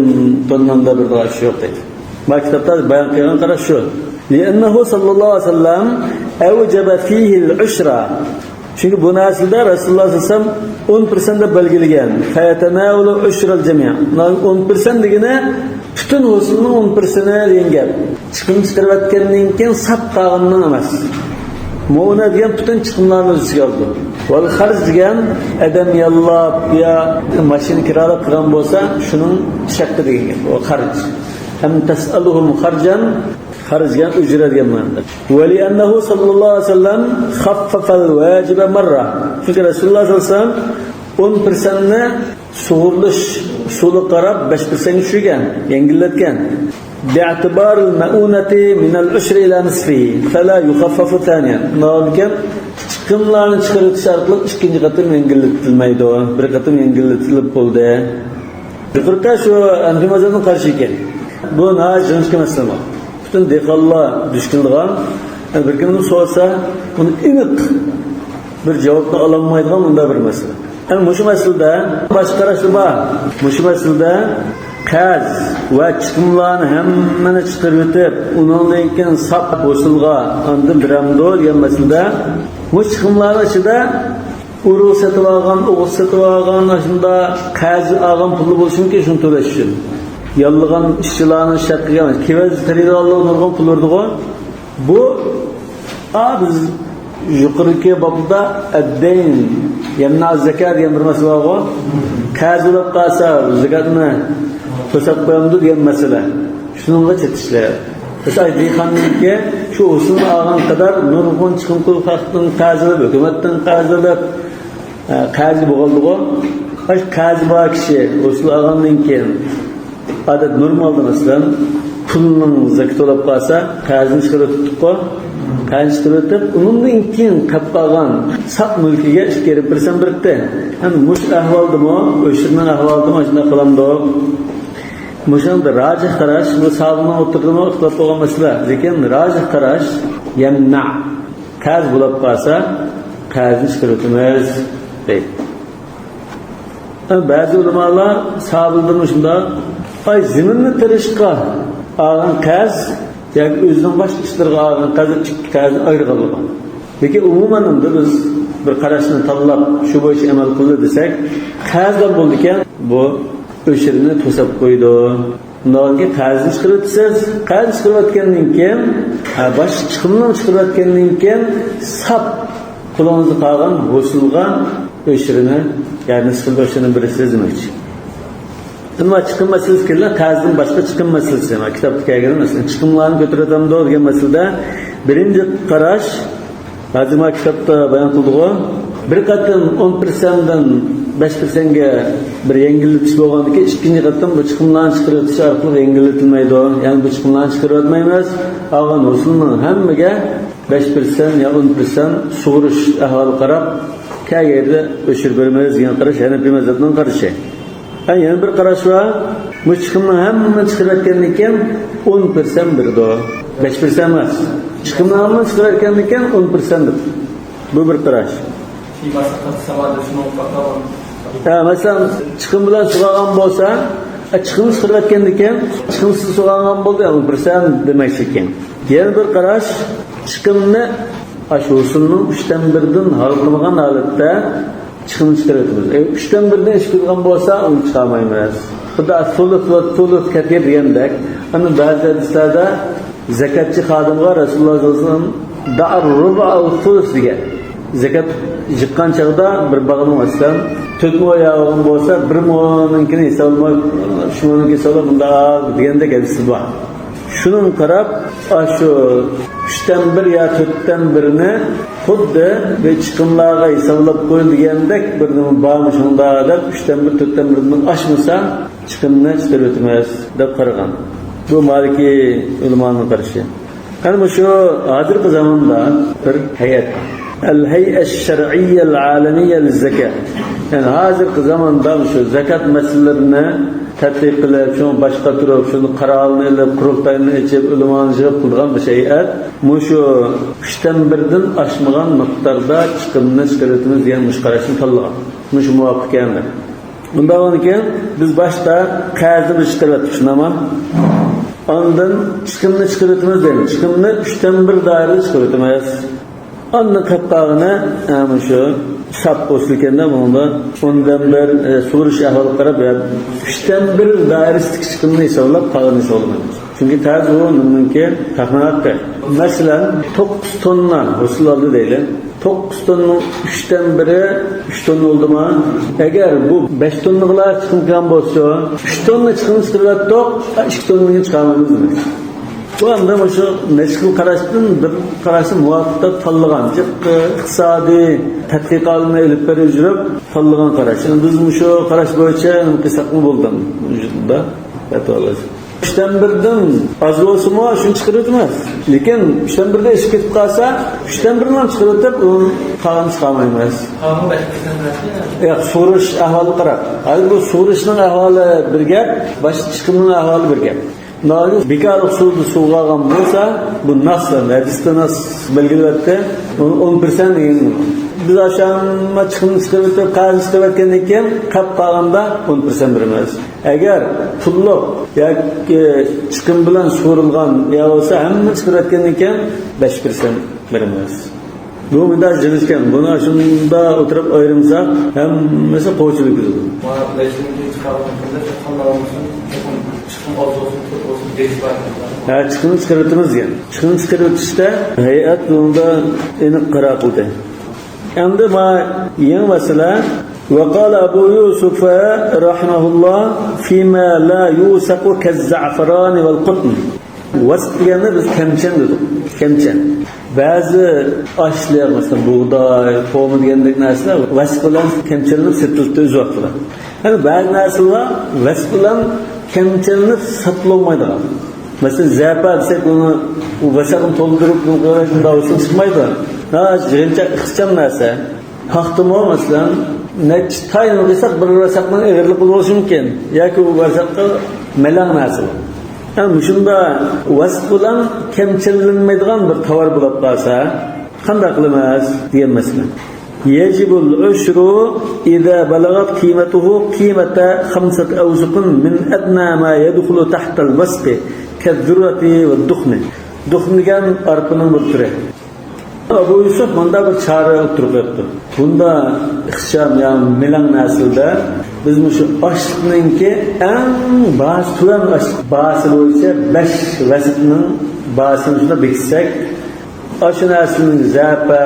توننانى بېرىدىغان ئىش يوق دەيدۇ. مانا كىتابتا بايان قىلغان قاراش شۇ. لأنه صلى الله عليه وسلم أوجب فيه العشر. چۈنكى بۇ نەرسىدە رەسۇلۇللاھ سەللەللاھۇ ئەلەيھى ۋەسەللەم ئون پىرسەنت دەپ بەلگىلىگەن. فيتناول عشر الجميع. ئون پىرسەنت دېگىنى پۈتۈن ھوسۇلنىڭ ئون پىرسەنتى دېگەن گەپ. چىقىم چىقىرىۋەتكەندىن كېيىن ساپ قالغىنىنىڭ ئەمەس. مۇئونە دېگەن پۈتۈن چىقىملارنى ئۆز ئىچىگە ئالىدۇ. ۋەل خەرج دېگەن ئادەم ياللاپ يا ماشىنا كىرالاپ قىلغان بولسا، شۇنىڭ ئىش ھەققى دېگەن گەپ. ۋەل خەرج. ئەم تەسئەلۇھۇم خەرجەن، خەرج دېگەن ئۆجرە دېگەن مەنىدە. ولأنه صلى الله عليه وسلم خفف الواجب مرة. چۈنكى رەسۇلۇللاھ سەللەللاھۇ ئەلەيھى ۋەسەللەم ئون پىرسەنتنى سۇغۇرۇلۇش ئۇسۇلىغا قاراپ بەش پىرسەنتكە چۈشۈرگەن، يەڭگىللەتكەن. باعتبار المؤونة من العشر إلى نصفه فلا يخفف ثانيا. ناۋادا چىقىملارنى چىقىرىۋېتىش ئارقىلىق ئىككىنچى قېتىم يەڭگىللىتىلمەيدۇ، بىر قېتىم يەڭگىللىتىلىپ بولدى. يۇقىرىقى شۇ ھەنىفىي مەزھەپنىڭ قارىشى ئىكەن. بۇ ناھايىتى جىڭشىق مەسىلە بۇ. پۈتۈن دېھقانلار دۇچ كېلىدىغان، بىر كىمدىن سورىسا، ئۇنى ئېنىق بىر جاۋابنى ئالالمايدىغان مۇنداق بىر مەسىلە. ئەنە مۇشۇ مەسىلىدە باشقا قاراشلار بار. مۇشۇ مەسىلىدە قەرز ۋە چىقىملارنى ھەممىنى چىقىرىۋېتىپ، ئۇنىڭدىن كېيىن ساپ ھوسۇلغا ئاندىن بېرەمدۇ دېگەن مەسىلىدە، مۇشۇ چىقىملارنىڭ ئىچىدە ئۇرۇق سېتىۋالغان، ئوغۇت سېتىۋالغان، ئاشۇنداق قەرز ئالغان پۇلى بولۇشى مۇمكىن، شۇنى تۆلەش ئۈچۈن. ياللىغان ئىشچىلارنىڭ ئىش ھەققىگە، كېۋەز تېرىيدىغانلىقى نۇرغۇن پۇل بېرىدىغۇ. بۇ، ئا، بىز يۇقىرىقى بابدا ئەددەين يەمنە زەكا دېگەن بىر مەسىلە بارغۇ. قەرز بولۇپ قالسا، زەكاتنى توساپ قويامدۇ دېگەن مەسىلە. شۇنىڭغا چېتىشلار. مىسال، دېھقاننىڭكى شۇ ھوسۇلنى ئالغان قەدەر نۇرغۇن چىقىم قىلىپ، خەلقتىن قەرز ئېلىپ، ھۆكۈمەتتىن قەرز ئېلىپ، ئە، قەرزى بولغانلىغۇ. ئاشۇ قەرزى بار كىشى ھوسۇل ئالغاندىن كېيىن، ئادەت نورمالدا، مەسىلەن، پۇلنىڭ زەكىتى بولۇپ قالسا، قەرزنى چىقىرىۋېتىپتىكۇ. قەرزنى چىقىرىۋېتىپ، ئۇنىڭدىن كېيىن قېلىپ قالغان ساپ مۈلكىگە ئىككى يېرىم پىرسەنت بېرىپتۇ. ئەمدى مۇشۇ ئەھۋالدىمۇ، ئۆشۈرنىڭ ئەھۋالىدىمۇ شۇنداق قىلامدۇ؟ مۇشۇنىڭدا راجىھ قاراش، بۇ ساھابىنىڭ ئوتتۇرىدىمۇ ئىختىلاپ بولغان مەسىلە. لېكىن راجىھ قاراش، يەمنە، قەرز بولۇپ قالسا، قەرزنى چىقىرىۋېتىمىز، دەيدۇ. بەزى ئۆلىمالار ساھابىدىن شۇنداق، ئاي، زېمىننى تېرىشقا ئالغان قەرز ياكى ئۆزىنىڭ باشقا ئىشلىرىغا ئالغان قەرز، ئىككى قەرزنى ئايرىغانلىغان. لېكىن ئومۇمەن ئەمدى بىز بىر قاراشنى تاللاپ، شۇ بويىچە ئەمەل قىلدى دېسەك، قەرزدار بولىدىكەن، بۇ ئۆشۈرنى توساپ قويىدۇ. ئۇنداقكى قەرزنى چىقىرىۋېتىسىز. قەرزنى چىقىرىۋەتكەندىن كېيىن، ھە، باشقا چىقىمنى چىقىرىۋەتكەندىن كېيىن، ساپ قولىڭىزدا قالغان ھوسۇلغا ئۆشۈرنى، يەنى نىسپىي ئۆشۈرنى بېرىسىز دېمەكچى. ئەمما چىقىم مەسىلىسى كېلىدۇ، قەرزدىن باشقا چىقىم مەسىلىسى. مانا كىتابتا كەلگەن، مەسىلەن، چىقىملارنى كۆتۈرۈۋېتەمدۇ دېگەن مەسىلىدە، بىرىنچى قاراش، ھازىر مانا كىتابتا بايان قىلدىغۇ، بىر قېتىم ئون پىرسەنتتىن بەش پىرسەنتكە بىر يەڭگىللىتىش بولغاندىكىن، ئىككىنچى قېتىم بۇ چىقىملارنى چىقىرىۋېتىش ئارقىلىق يەڭگىللىتىلمەيدۇ. يەنى بۇ چىقىملارنى چىقىرىۋەتمەيمىز. ئالغان ھوسۇلنىڭ ھەممىگە بەش پىرسەنت يا ئون پىرسەنت سۇغۇرۇش ئەھۋالىغا قاراپ، كەلگەن يەردە ئۆچۈرۈپ بېرىمىز دېگەن قاراش ھەنەپىي مەزھەپنىڭ قارىشى. ھە، يەنە بىر قاراش بار. بۇ چىقىمنىڭ ھەممىنى چىقىرىۋەتكەندىن كېيىن ئون پىرسەنت بېرىدۇ. بەش پىرسەنت ئەمەس. چىقىمنىڭ ھەممىنى چىقىرىۋەتكەندىن كېيىن ئون پىرسەنت بېرىدۇ. بۇ بىر قاراش. ھە، مەسىلەن، چىقىم بىلەن سۇغارغان بولسا، ھە، چىقىمسىز سۇغارغان بولسا، چىقىمسىز سۇغارغان بولدى، ئون پىرسەنت دېمەكچى ئىكەن. يەنە بىر قاراش، چىقىمنى ئاشۇ ھوسۇلنىڭ ئۈچتىن بىرىدىن ھالقىمىغان ھالەتتە چىقىمنى چىقىرىۋېتىمىز. ئە، ئۈچتىن بىرىدىن ئېشىپ كېتىدىغان بولسا، ئۇنى چىقارمايمىز. خۇددى سۇلۇس ۋە سۇلۇس كەتىر دېگەندەك، ئەنە بەزى ھەدىسلەردە زەكەتچى خادىمغا رەسۇلۇللا ساللاللاھۇ ئەلەيھى ۋەسەللەم، دەئەر رۇبە ئەۋ سۇلۇس دېگەن. زەكەت يىغقان چاغدا بىر باغنىڭ، مەسىلەن، تۆت مو ياغىغان بولسا، بىر مونىڭكىنى ھېسابلىماي، ئۈچ مونىڭكىنى ھېسابلاپ، مۇنداق دېگەندەك ھەدىسى بار. شۇنىڭغا قاراپ، ئاشۇ ئۈچتىن بىر يا تۆتتىن بىرنى خۇددى بىر چىقىملارغا ھېسابلاپ قويۇل دېگەندەك بىر نېمە بارمۇ شۇندا دەپ، ئۈچتىن بىر، تۆتتىن بىردىن ئاشمىسا، چىقىمنى چىقىرىۋېتىمىز دەپ قارىغان. بۇ مالىكىي ئۆلىمانىڭ قارىشى. قېنى مۇشۇ ھازىرقى زاماندا بىر ھەيئەت، ئەل ھەيئە شەرئىيە ئەل ئالەمىيە لىززەكا. يەنى ھازىرقى زاماندا مۇشۇ زەكات مەسىلىلىرىنى تەتقىق قىلىپ، شۇنى باشقا تۇرۇپ، شۇنى قارارىنى ئېلىپ، قۇرۇلتاينى ئېچىپ، ئۆلىمانى يىغىپ قىلىدىغان بىر ھەيئەت مۇشۇ ئۈچتىن بىردىن ئاشمىغان مىقداردا چىقىمنى چىقىرىۋېتىمىز دېگەن مۇشۇ قاراشنى تاللىغان. مۇشۇ مۇۋاپىق ئىكەن دەپ. ئۇنداق بولغاندىكىن، بىز باشتا قەرزنى بىز چىقىرىۋەتتۇق، شۇنداقمۇ؟ ئاندىن چىقىمنى چىقىرىۋېتىمىز دەيمىز. چىقىمنى ئۈچتىن بىر دائىرىدە چىقىرىۋېتىمىز. ئاندىن قېلىپ قالغىنى، ئە، مۇشۇ ساپ ھوسۇل ئىكەندە، بۇنىڭدا ئوندىن بىر، ئە، سۇغۇرۇش ئەھۋالىغا قاراپ، يا ئۈچتىن بىر دائىرىسىدىكى چىقىمنى ھېسابلاپ، قالغىنىنى ھېسابلىمايمىز. چۈنكى قەرز بۇ نېمىنىڭكى؟ تەخمىناتى. مەسىلەن، توققۇز توننا ھوسۇل ئالدى دەيلى. توققۇز توننىڭ ئۈچتىن بىرى ئۈچ توننا بولدىمۇ؟ ئەگەر بۇ بەش توننىغىلا چىقىم كەلگەن بولسا، ئۈچ توننا چىقىم چىقىرىۋەتتۇق، ئىككى توننىنى چىقارمايمىز دېمەك. بۇ ئەمدى مۇشۇ نەچچە خىل قاراشتىن بىر قاراشنى مۇۋاپىق دەپ تاللىغان، جىق ئىقتىسادىي تەتقىقاتنى ئېلىپ بېرىپ يۈرۈپ تاللىغان قاراش. يەنى بىز مۇشۇ قاراش بويىچە قىلساقمۇ بولىدۇ ۋۇجۇدىدا پەتىۋالار. ئۈچتىن بىردىن ئاز بولسىمۇ، شۇنى چىقىرىۋېتىمىز. لېكىن ئۈچتىن بىردىن ئېشىپ كېتىپ قالسا، ئۈچتىن بىرىنى چىقىرىۋېتىپ، ئۇنى قالغىنىنى چىقارمايمىز. قالغان بەش پىرسەنت نەرسە؟ ياق، سۇغىرىش ئەھۋالىغا قاراپ. ھازىر بۇ سۇغىرىشنىڭ ئەھۋالى بىر گەپ، باشقا چىقىمنىڭ ئەھۋالى بىر گەپ. ناھايىتى بىكارلىق سۇدا سۇغارغان بولسا، بۇ ناس، ھەدىستە ناس بەلگىلەۋەتتى. ئون، ئون پىرسەنت دېگەن. بىز ئاشۇ ھەممە چىقىمنى چىقىرىۋېتىپ، قەرزنى چىقىرىۋەتكەندىن كېيىن، قېلىپ قالغاندا ئون پىرسەنت بېرىمىز. ئەگەر پۇللۇق ياكى چىقىم بىلەن سۇغۇرۇلغان يا بولسا ھەممە چىقىرىۋەتكەندىن كېيىن بەش پىرسەنت بېرىمىز. بۇ مۇنداق جىق ئىكەن، بۇنى شۇنداق ئولتۇرۇپ ئايرىمىساق، ھەممىسى قوچۇلۇپ كېتىدۇ. مانا بەش مىڭ چىقارغان كۈندە چىققان داۋاملىسۇن، چوقۇم چىقىم ئاز بولسۇن، كۆپ بولسۇن، دېيىش بار. ھە، چىقىمنى چىقىرىۋېتىمىز دېگەن. چىقىمنى چىقىرىۋېتىشتە ھەيئەت بۇنىڭدا ئېنىق قارار قىلدى. ئەمدى ما يېڭى مەسىلە. وقال أبو يوسف رحمه الله فيما لا يوثق كالزعفران والقطن. ۋەسق دېگەندە بىز كەمچەن دېدۇق. كەمچەن. بەزى ئاشلىق، مەسىلەن، بۇغداي، قوۋما دېگەندەك نەرسىلەر ۋەسق بىلەن كەمچەنلىنىپ سېتىلىپتۇ ئۆز ۋاقتىدا. يەنى بەزى نەرسىلەر ۋەسق بىلەن كەمچەنلىنىپ سېتىلالمايدىغان. مەسىلەن، زەپە دېسەك، ئۇنى ۋەسقنى تولدۇرۇپ، بۇ قەدەر شۇنداق بولسا چىقمايدۇ. ناھايىتى يىغىنچاق ئىخچام نەرسە. پاختىمۇ، مەسىلەن، نەچچە تاينى قىلساق، بىر ۋەسقنىڭ ئېغىرلىقى بولۇشى مۇمكىن. ياكى ئۇ ۋەسققە مەلەڭ نەرسە بۇ. ھە، مۇشۇنداق ۋەسق بىلەن كەمچىللەنمەيدىغان بىر تاۋار بولۇپ قالسا، قانداق قىلىمىز دېگەن مەسىلە. يجب العشر إذا بلغت قيمته قيمة خمسة أوسق من أدنى ما يدخل تحت الوسق كالذرة والدخن. دۇخن دېگەن ئارپىنىڭ بىر تۈرى. ئابۇ يۈسۈپ مۇنداق بىر چارە ئوتتۇرىغا قويۇپتۇ. بۇنداق ئىخچام، يا مېلەڭ نەرسىلەردە بىز مۇشۇ ئاشلىقنىڭكى ئەڭ باھاسى تۆۋەن ئاشلىق باھاسى بويىچە بەش ۋەسقنىڭ باھاسىنى شۇنداق بېكىتسەك، ئاشۇ نەرسىنىڭ زەپە،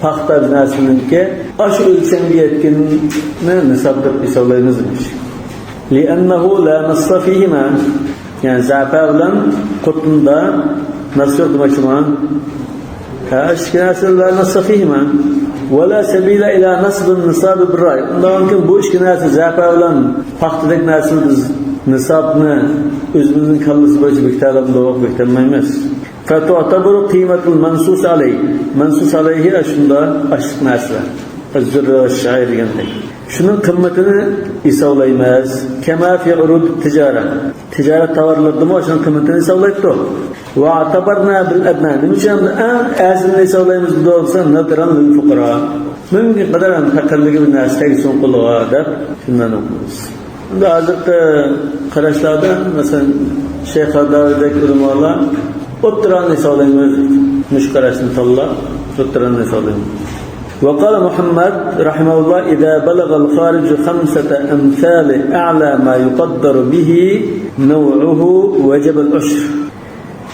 پاختا نەرسىنىڭكى ئاشۇ ئۆلچەمگە يەتكىنىنى نىساب دەپ ھېسابلايمىز دېمەكچى. لأنه لا نص فيهما. يەنى زەپە بىلەن قوتۇندا نەس يوق دېمەكچىمەن. ھە، ئىككى نەرسە لا نص فيهما. ولا سبيل إلى نصب النصاب بالرأي. ئۇنداقتىن بۇ ئىككى نەرسە زەپە بىلەن پاختىدەك نەرسىنى بىز نىسابنى ئۆزىمىزنىڭ كاللىسى بويىچە بېكىتەلەمدۇق؟ بېكىتەلمەيمىز. فتعتبر قيمة المنصوص عليه. مەنسۇس ئەلەيھى ئاشۇنداق ئاشلىق نەرسىلەر. الذرة والشعير دېگەندەك. شۇنىڭ قىممىتىنى ھېسابلايمىز. كما في عروض التجارة. تىجارەت تاۋارلىرىدىمۇ شۇنىڭ قىممىتىنى ھېسابلايدۇ. واعتبرنا بالأدنى. نېمە ئۈچۈن ئەڭ ئەرزىنىنى ھېسابلايمىز دېسە، نذرا للفقراء. مۇمكىن قەدەر پەقىرلىككە بىر نەرسە تەگسۇن قولىغا دەپ شۇنداق قىلىمىز. ئەمدى ھازىرقى قاراشلاردا، مەسىلەن، شەيخ ھەدداۋىدەك ئۆلىمالار ئوتتۇرانى ھېسابلايمىز دەيدۇ. مۇشۇ قاراشنى تاللاپ، ئوتتۇرانى ھېسابلايمىز. وقال محمد رحمه الله: إذا بلغ الخارج خمسة أمثال أعلى ما يقدر به نوعه وجب العشر.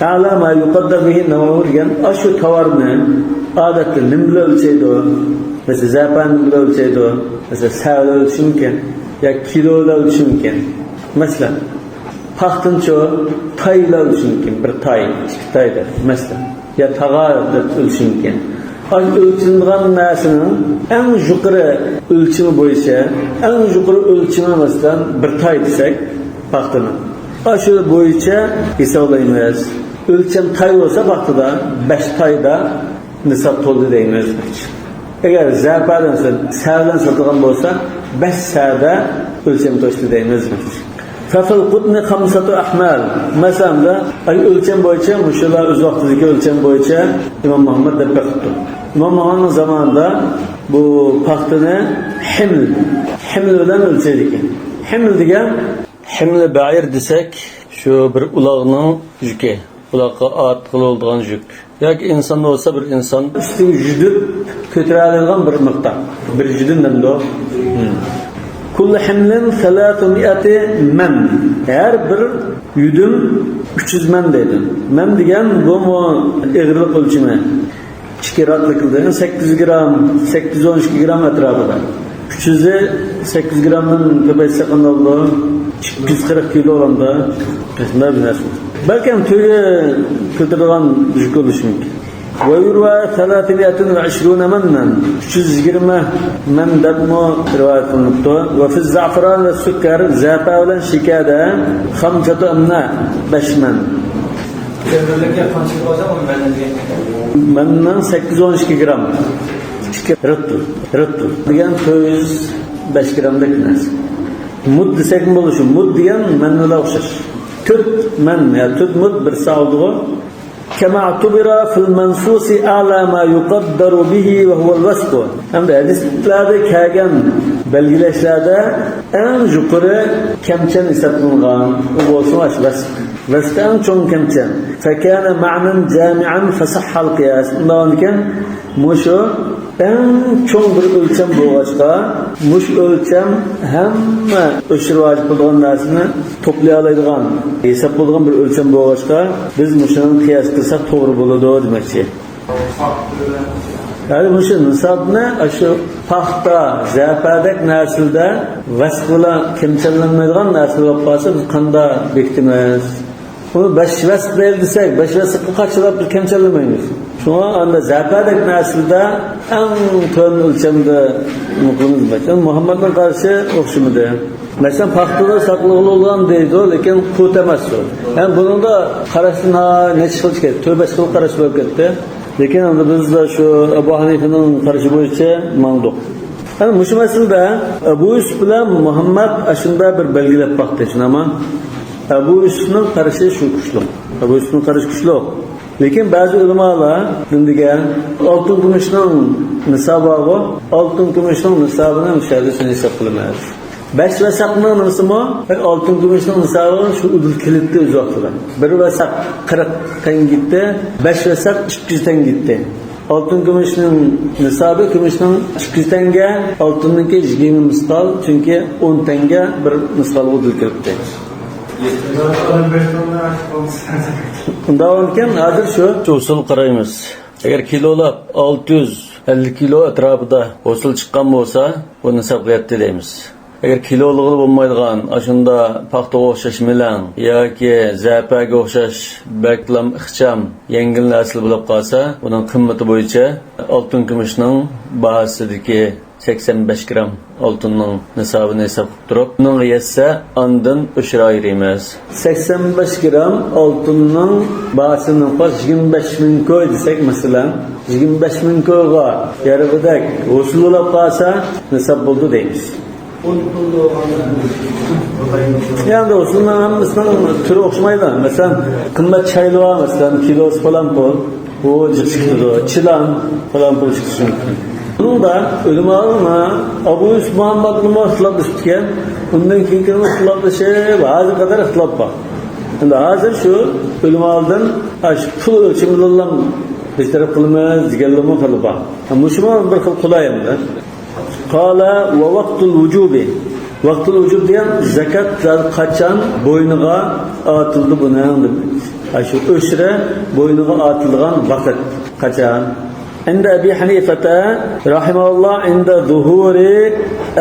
ئەلا ما يقدر به نوعه دېگەن ئاشۇ تاۋارنى ئادەتتە نېمە بىلەن ئۆلچەيدۇ؟ مەسىلەن، زەپەرنى نېمە بىلەن ئۆلچەيدۇ؟ مەسىلەن، سەۋە بىلەن ئۆلچىشى مۇمكىن ياكى كىلو بىلەن ئۆلچىشى مۇمكىن. مەسىلەن، پاختىنىچۇ؟ تاي بىلەن ئۆلچىشى مۇمكىن، بىر تاي، ئىككى تاي دەپ، مەسىلەن، يا تاغار دەپ ئۆلچىشى مۇمكىن. ئاشۇ ئۆلچىلىدىغان نەرسىنىڭ ئەڭ يۇقىرى ئۆلچىمى بويىچە، ئەڭ يۇقىرى ئۆلچىمى، مەسىلەن، بىر تاي دېسەك، پاختىنىڭ. ئاشۇ بويىچە ھېسابلايمىز. ئۆلچەم تاي بولسا، پاختىدا بەش تايدا نىساب تولدى دەيمىز. ئەگەر زەپەردىن سەۋەدىن ساتىدىغان بولسا، بەش سەدە ئۆلچەم توشتى دەيمىز. ففي القطن خمسة أحمال. مەسىلەن، ئۆلچەم بويىچە، مۇشۇلار ئۆز ۋاقتىدىكى ئۆلچەم بويىچە ئىمام مۇھەممەد دەپ بېقىپتۇ. ئىمام مۇھەممەدنىڭ زامانىدا بۇ پاختىنى ھىمل، ھىمل بىلەن ئۆلچەيدىكەن. ھىمل دېگەن، ھىمل بەئىر دېسەك، شۇ بىر ئۇلاغنىڭ يۈكى. ئۇلاغقا ئارتقىلى بولىدىغان يۈك. ياكى ئىنسان بولسا، بىر ئىنسان ئۈستىگە يۈدۈپ كۆتۈرەلەيدىغان بىر مىقدار. بىر يۈدۈم دەمدۇ؟ كل حمل ثلاثمائة من. ھەر بىر يۈدۈم ئۈچ يۈز من دەيدۇ. من دېگەن بۇمۇ ئېغىرلىق ئۆلچىمى. ئىككى راتلىق دېگەن سەككىز يۈز گرام، سەككىز يۈز ئون ئىككى گرام ئەتراپىدا. ئۈچ يۈز، سەككىز يۈز گرامدىن كۆپەيتسەك قانداق بولىدۇ؟ ئىككى يۈز قىرىق كىلو بولامدا. شۇنداق بىر نەرسە. بەلكىم تۆگە كۆتۈرىدىغان يۈك بولۇشى مۇمكىن. ويروى ثلاثمائة وعشرون منا، ئۈچ يۈز يىگىرمە مەن دەپمۇ رىۋايەت قىلىنىپتۇ. وفي الزعفران والسكر، زەپە بىلەن شېكەردە، خمسة أمناء، بەش مەن. مەننىڭ سەككىز ئون ئىككى گرام. ئىككى رىتل، رىتل دېگەن تۆت يۈز بەش گرامدەك نەرسە. مۇد دېسەكمۇ بولىدۇ، شۇ مۇد دېگەن مەن بىلەن ئوخشاش. تۆت مەن، يا تۆت مۇد بىرسى ئالدىغۇ. كما اعتبر في المنصوص أعلى ما يقدر به وهو الوسق. ھەمدە ھەدىسلەردە كەلگەن بەلگىلەشلەردە ئەڭ يۇقىرى كەمچەن ھېسابلانغان، ئۇ بولسىمۇ ئاشۇ ۋەسق. ۋەسق ئەڭ چوڭ كەمچەن. فكان معنى جامعا فصح القياس. ئۇنداق ئىكەن، مۇشۇ ئەڭ چوڭ بىر ئۆلچەم بولغاچقا، مۇشۇ ئۆلچەم ھەممە ئۆچۈرۈپ ھاجەت بولىدىغان نەرسىنى توپلىيالايدىغان، ھېساب بولىدىغان بىر ئۆلچەم بولغاچقا، بىز مۇشۇنى قىياس قىلساق توغرا بولىدۇ دېمەكچى. يەنى مۇشۇ نىسابنى ئاشۇ پاختا، زەپەدەك نەرسىلەردە ۋەسق بىلەن كەمچەنلەنمەيدىغان نەرسىلەر بولۇپ قالسا، بىز قانداق بېكىتىمىز؟ بۇنى بەش ۋەسق دەيلى دېسەك، بەش ۋەسققە قارشىلاپ بىز كەمچەنلىمەيمىز. شۇڭا ئاندا زەپەدەك نەرسىلەردە ئەڭ تۆۋەن ئۆلچەمدە نوقۇلىمىز بار. مۇھەممەدنىڭ قارىشى ئوخشىمىدى. مەسىلەن، پاختىدا ساقلىغىلى بولغان دەيدۇ، لېكىن قۇۋۋەت ئەمەس ئۇ. يەنى بۇنىڭدا قاراشتا نە-، نەچچە خىل ئىكەن، تۆت بەش خىل قاراش بولۇپ كەتتى. لېكىن ئەمدى بىز شۇ ئەبۇ ھەنىفىنىڭ قارىشى بويىچە ماڭدۇق. يەنى مۇشۇ مەسىلىدە ئەبۇ يۈسۈپ بىلەن مۇھەممەد ئاشۇنداق بىر بەلگىلەپ باقتى، شۇنداقمۇ؟ ئەبۇ يۈسۈپنىڭ قارىشى شۇ كۈچلۈك. ئەبۇ يۈسۈپنىڭ قارىشى كۈچلۈك. لېكىن بەزى ئۆلىمالار نېمە دېگەن؟ ئالتۇن كۈمۈشنىڭ نىسابى بارغۇ، ئالتۇن كۈمۈشنىڭ نىسابىنى مۇشۇ يەردە شۇنى ھېساب قىلىمىز. بەش ۋەسەقنىڭ نېمىسىمۇ، ئالتۇن كۈمۈشنىڭ نىسابى شۇ ئۇدۇل كېلىتتى ئۆز ۋاقتىدا. بىر ۋەسەق قىرىق تەڭگە كېتتى، بەش ۋەسەق ئىككى يۈز تەڭگە كېتتى. ئالتۇن كۈمۈشنىڭ نىسابى، كۈمۈشنىڭ ئىككى يۈز تەڭگە، ئالتۇننىڭكى يىگىرمە مىسقال، چۈنكى ئون تەڭگە بىر مىسقالغا ئۇدۇل كېلىپتۇ. ئۇنداق بولغانكەن، ھازىر شۇ ئۇسۇل قارايمىز. ئەگەر كىلولاپ ئالتە يۈز ئەللىك كىلو ئەتراپىدا ھوسۇل چىققان بولسا، بۇ نىسابقا يەتتى دەيمىز. ئەگەر كىلولىغىلى بولمايدىغان، ئاشۇنداق پاختىغا ئوخشاش مىلەڭ ياكى زەپەگە ئوخشاش بەكلام ئىخچام، يەڭگىل نەرسىلەر بولۇپ قالسا، ئۇنىڭ قىممىتى بويىچە ئالتۇن كۈمۈشنىڭ باھاسىدىكى سەكسەن بەش گرام ئالتۇننىڭ نىسابىنى ھېساب قىلىپ تۇرۇپ، ئۇنىڭغا يەتسە، ئاندىن ئۆچۈر ئايرىيمىز. سەكسەن بەش گرام ئالتۇننىڭ باھاسىنىڭ يىگىرمە بەش مىڭ كوي دېسەك، مەسىلەن، يىگىرمە بەش مىڭ كويغا يارىغۇدەك ھوسۇل بولۇپ قالسا، نىساب بولدى دەيمىز. يەنى ئۇسۇلنىڭ ھەممىسىنىڭ تۈرى ئوخشىمايدۇ. مەسىلەن، قىممەت چايلىۋا، مەسىلەن، كىلوسى پالان پۇل، بۇ جىق چىقىدۇ. چىلان پالان پۇل چىقىشى مۇمكىن. بۇنىڭدا ئۆلىمالار ئەبۇ يۈسۈپ مۇھەممەدنىمۇ ئىختىلاپلىشىپتىكەن. ئۇندىن كېيىنكىلەرمۇ ئىختىلاپلىشىپ، ھازىرغا قەدەر ئىختىلاپ بار. ئەمدى ھازىر شۇ ئۆلىمالاردىن ئاشۇ پۇل ئۆلچىمىدىنلا بىر تەرەپ قىلىمىز دېگەنلەرمۇ خېلى بار. مۇشۇمۇ بىر خىل قولاي ئەمدى. قال ووقت الوجوب. ۋەقتۇل ۋۇجۇب دېگەن زەكەت قاچان بوينىغا ئارتىلىدۇ بۇنىڭ دېمەك. ئاشۇ ئۆشرە بوينىغا ئارتىلىدىغان ۋاقىت قاچان؟ عند أبي حنيفة رحمه الله عند ظهور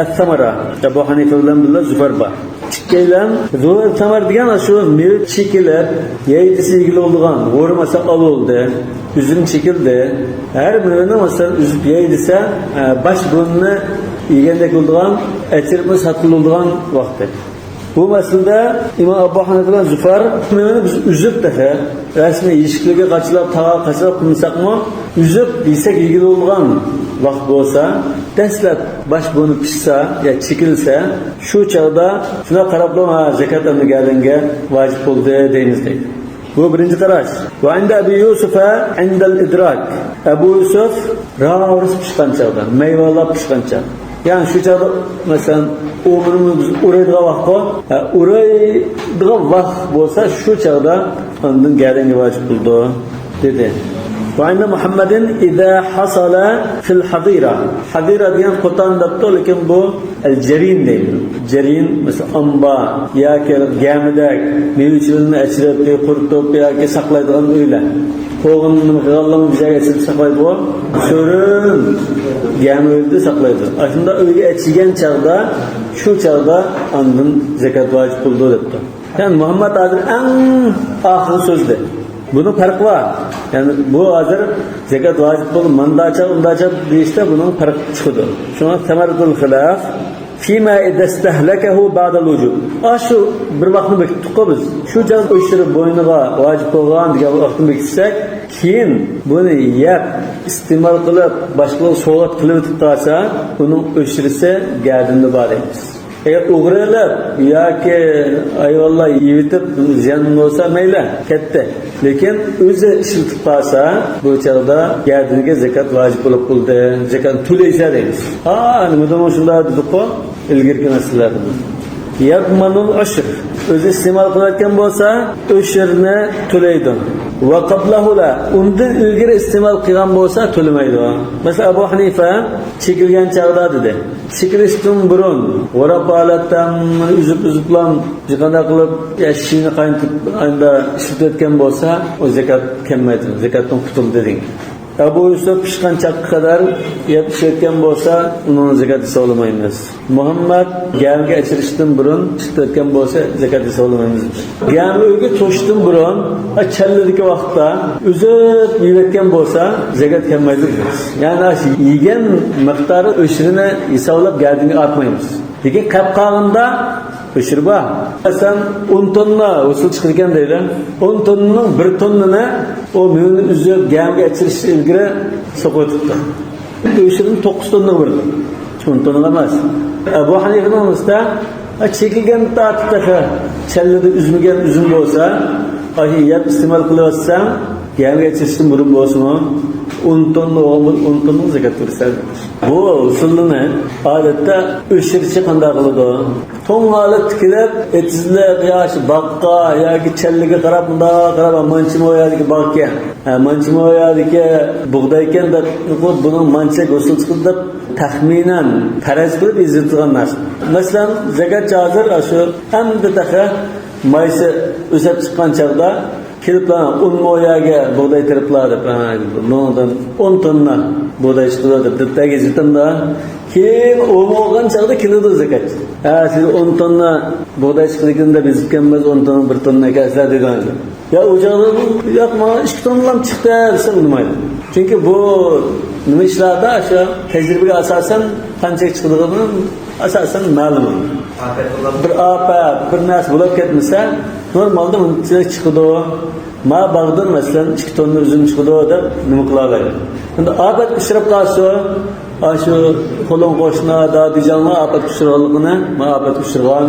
الثمرة. ئەبۇ ھەنىفە بىلەن بىللە زۇفەر بار. ئىككىيلەن، زۇفەر دېگەن شۇ مېۋە چېكىلىپ، يەيدىسى يېگىلى بولىدىغان، ھورماسا ئالىدۇ، ئۈزۈم چېكىلدى. ھەر مېۋىنى، مەسىلەن، ئۈزۈپ يەيدىسە، ئە، باش بۇرنىنى يېگەندەك بولىدىغان، ئەچىرىپمۇ ساتقىلى بولىدىغان ۋاقتى. بۇ مەسىلىدە ئىمام ئەبۇ ھەنىفە بىلەن زۇفەر مېۋىنى بىز ئۈزۈپ تېخى، رەسمىي يېشىكلىكى قاچىلاپ، تاغا قاچىلاپ قىلمىساقمۇ، ئۈزۈپ يېسەك يېگىلى بولىدىغان ۋاقىت بولسا، دەسلەپ باش بۇرنى پىشسا يا چېكىلسە، شۇ چاغدا شۇنداق قاراپلا، ھا، زەكات ئەمدى گەدەنگە ۋاجىپ بولدى دەيمىز دەيدۇ. بۇ بىرىنچى قاراش. وعند أبي يوسف عند الإدراك. ئەبۇ يۈسۈف راۋۇرۇس پىشقان چاغدا، مەيۋەلەر پىشقان چاغ. يەنى شۇ چاغدا، مەسىلەن، ئۇ مېنىڭ ئۇرايدىغان ۋاقىتقۇ، ھە، ئۇرايدىغان ۋاقىت بولسا، شۇ چاغدا ئاندىن گەدەنگە ۋاجىپ بولىدۇ، دېدى. وعند محمد إذا حصل في الحظيرة. ھازىرە دېگەن قوتان دەپتۇ، لېكىن بۇ ئەل جەرىن دەيدۇ. جەرىن، مەسىلەن، ئامبار ياكى گەمىدەك مېۋە-چېۋىنى ئەچىرىپ، قۇرۇتۇپ ياكى ساقلايدىغان ئۆيلەر. قوغۇننى نېمە قىلغانلىرىنى بىر جايغا ئېچىپ ساقلايدىغۇ. سۆرۈن، گەمە ئۆيدە ساقلايدۇ. ئاشۇنداق ئۆيگە ئەچىگەن چاغدا، شۇ چاغدا ئاندىن زەكات ۋاجىپ بولىدۇ دەپتۇ. يەنى مۇھەممەد ھازىر ئەڭ ئاخىرى سۆزلىدى. بۇنىڭ پەرقى بار. يەنى بۇ ھازىر زاكات ۋاجىپ بولۇپ، مانداچە، ئۇنداچە دېيىشتە بۇنىڭ پەرقى چىقىدۇ. شۇڭا ثمرة الخلاف فيما إذا استهلكه بعد الوجوب. ئاشۇ بىر ۋاقىتنى بېكىتتۇققۇ بىز. شۇ چاغدا ئۆشۈرۈپ بوينىغا ۋاجىپ بولغان دېگەن ۋاقىتنى بېكىتسەك، كېيىن بۇنى يەپ، ئىستېمال قىلىپ، باشقىلارغا سوۋغات قىلىۋېتىپ قالسا، ئۇنىڭ ئۆشرىسى گەدىنىدە بار دەيمىز. ئەگەر ئوغرىلىپ ياكى ھايۋانلار يېۋېتىپ زىيان بولسا مەيلى، كەتتى. لېكىن ئۆزى ئىشلىتىپ قالسا، بۇ چاغدا گەدىنىگە زاكات ۋاجىپ بولۇپ قالدى. زاكاتنى تۆلەيسەن دەيمىز. ھا، نېمىدىمۇ شۇنداق دېدۇققۇ، ئىلگىرىكى نەرسىلەردىن. يضمن العشر. ئۆزى ئىستېمال قىلىۋاتقان بولسا، ئۆشرىنى تۆلەيدۇ. وقبله لا. ئۇندىن ئىلگىرى ئىستېمال قىلغان بولسا، تۆلىمەيدۇ. مەسىلەن، ئەبۇ ھەنىفە چېكىلگەن چاغدا دېدى. چېكىلىشتىن بۇرۇن غۇراپ ھالەتتە ئۈزۈپ-ئۈزۈپلا، قانداق قىلىپ، يا شىشىنى قاينىتىپ، ئاندا ئىشلىتىۋەتكەن بولسا، ئۇ زاكات كەلمەيدۇ، زاكاتتىن قۇتۇلدى دېگەن. ئەبۇ يۈسۈپ پىشقان چاغقا قەدەر يەپ ئىشلەتكەن بولسا، ئۇنىڭ زاكات ھېسابلىمايمىز. مۇھەممەد گەمگە ئەچىرىشتىن بۇرۇن ئىشلىتىۋەتكەن بولسا، زاكات ھېسابلىمايمىز. گەمگە ئۆيگە توشۇشتىن بۇرۇن، ئا، چەللىدىكى ۋاقىتتا ئۈزۈپ يېيىۋەتكەن بولسا، زاكات كەلمەيدۇ دەيمىز. يەنى ئاشۇ يېگەن مىقدارى ئۆشرىنى ھېسابلاپ گەدىنىگە ئارتمايمىز. لېكىن قەپ قالغاندا ئۆشرە بار. مەسىلەن، ئون توننا ھوسۇل چىقىدىكەن دەيلى. ئون توننىنىڭ بىر توننىنى ئۇ مېۋىنى ئۈزۈپ، گەمگە ئەچىرىشتىن ئىلگىرى سوقۇۋېتىپتۇ. ئۆشرىنى توققۇز توننىغا بېرىدۇ. ئون توننىغا ئەمەس. ئەبۇ ھەنىفىنىڭ ئۆزىدە، ئە، چېكىلگەن تارتىپ تېخى چەللىدە ئۈزمىگەن ئۈزۈم بولسا، ئاشۇ يەپ ئىستېمال قىلىۋاتساڭ، گەمگە ئەچىرىشتىن بۇرۇن بولسىمۇ، ئون توننا بولغان بولسا، ئون توننىڭ زاكات بېرىسەن. بۇ ھوسۇلنى ئادەتتە ئۆشرىچى قانداق قىلىدۇ؟ توڭ ھالەتتە كېلىپ، ئېتىزلىق ياكى باغقا ياكى چەللىگە قاراپ، مۇنداق قاراپ، مانچە مو يەردىكى باغ ئىكەن، ھە، مانچە مو يەردىكى بۇغداي ئىكەن دەپ، بۇنىڭ مانچە ھوسۇل چىقىدۇ دەپ تەخمىنەن پەرەز قىلىپ يېزىۋېتىلغان نەرسە. مەسىلەن، زاكاتچى ھازىر شۇ ئەمدى تېخى مايسا ئۆسۈپ چىققان چاغدا كېلىپلا، ئون مو يەرگە بۇغداي تېرىپلا دەپ، ھە، بۇنىڭدىن ئون توننا بۇغداي چىقىدۇ دەپ دەپتەرگە يېزىۋېتىمدا، كېيىن ئۇ بولغان چاغدا كېلىدۇ زاكاتچى. ھە، سىز ئون توننا بۇغداي چىقىدىكەن دەپ يېزىپ كەلمەس، ئون توننا بىر توننا ئەكەلسىلەر دېدىڭىز. يا ئۇ چاغدا، ياق، ماڭا ئىككى توننىلا چىقتى دېسە ئۇنىمايدۇ. چۈنكى بۇ نېمە ئىشلاردا شۇ تەجرىبىگە ئاساسەن قانچىلىك چىقىدىغىنى ئاساسەن مەلۇم. بىر ئاپەت، بىر نەرسە بولۇپ كەتمىسە، نورمالدا بۇنچىلىك چىقىدۇ. ما باغدىن، مەسىلەن، ئىككى توننا ئۈزۈم چىقىدۇ دەپ نېمە قىلالايدۇ. ئەمدى ئاپەت ئۇچراپ قالسا، ئاشۇ قولۇڭ قوشنا، دادىجانغا ئاپەت ئۇچرىغانلىقىنى، ما ئاپەت ئۇچرىغان،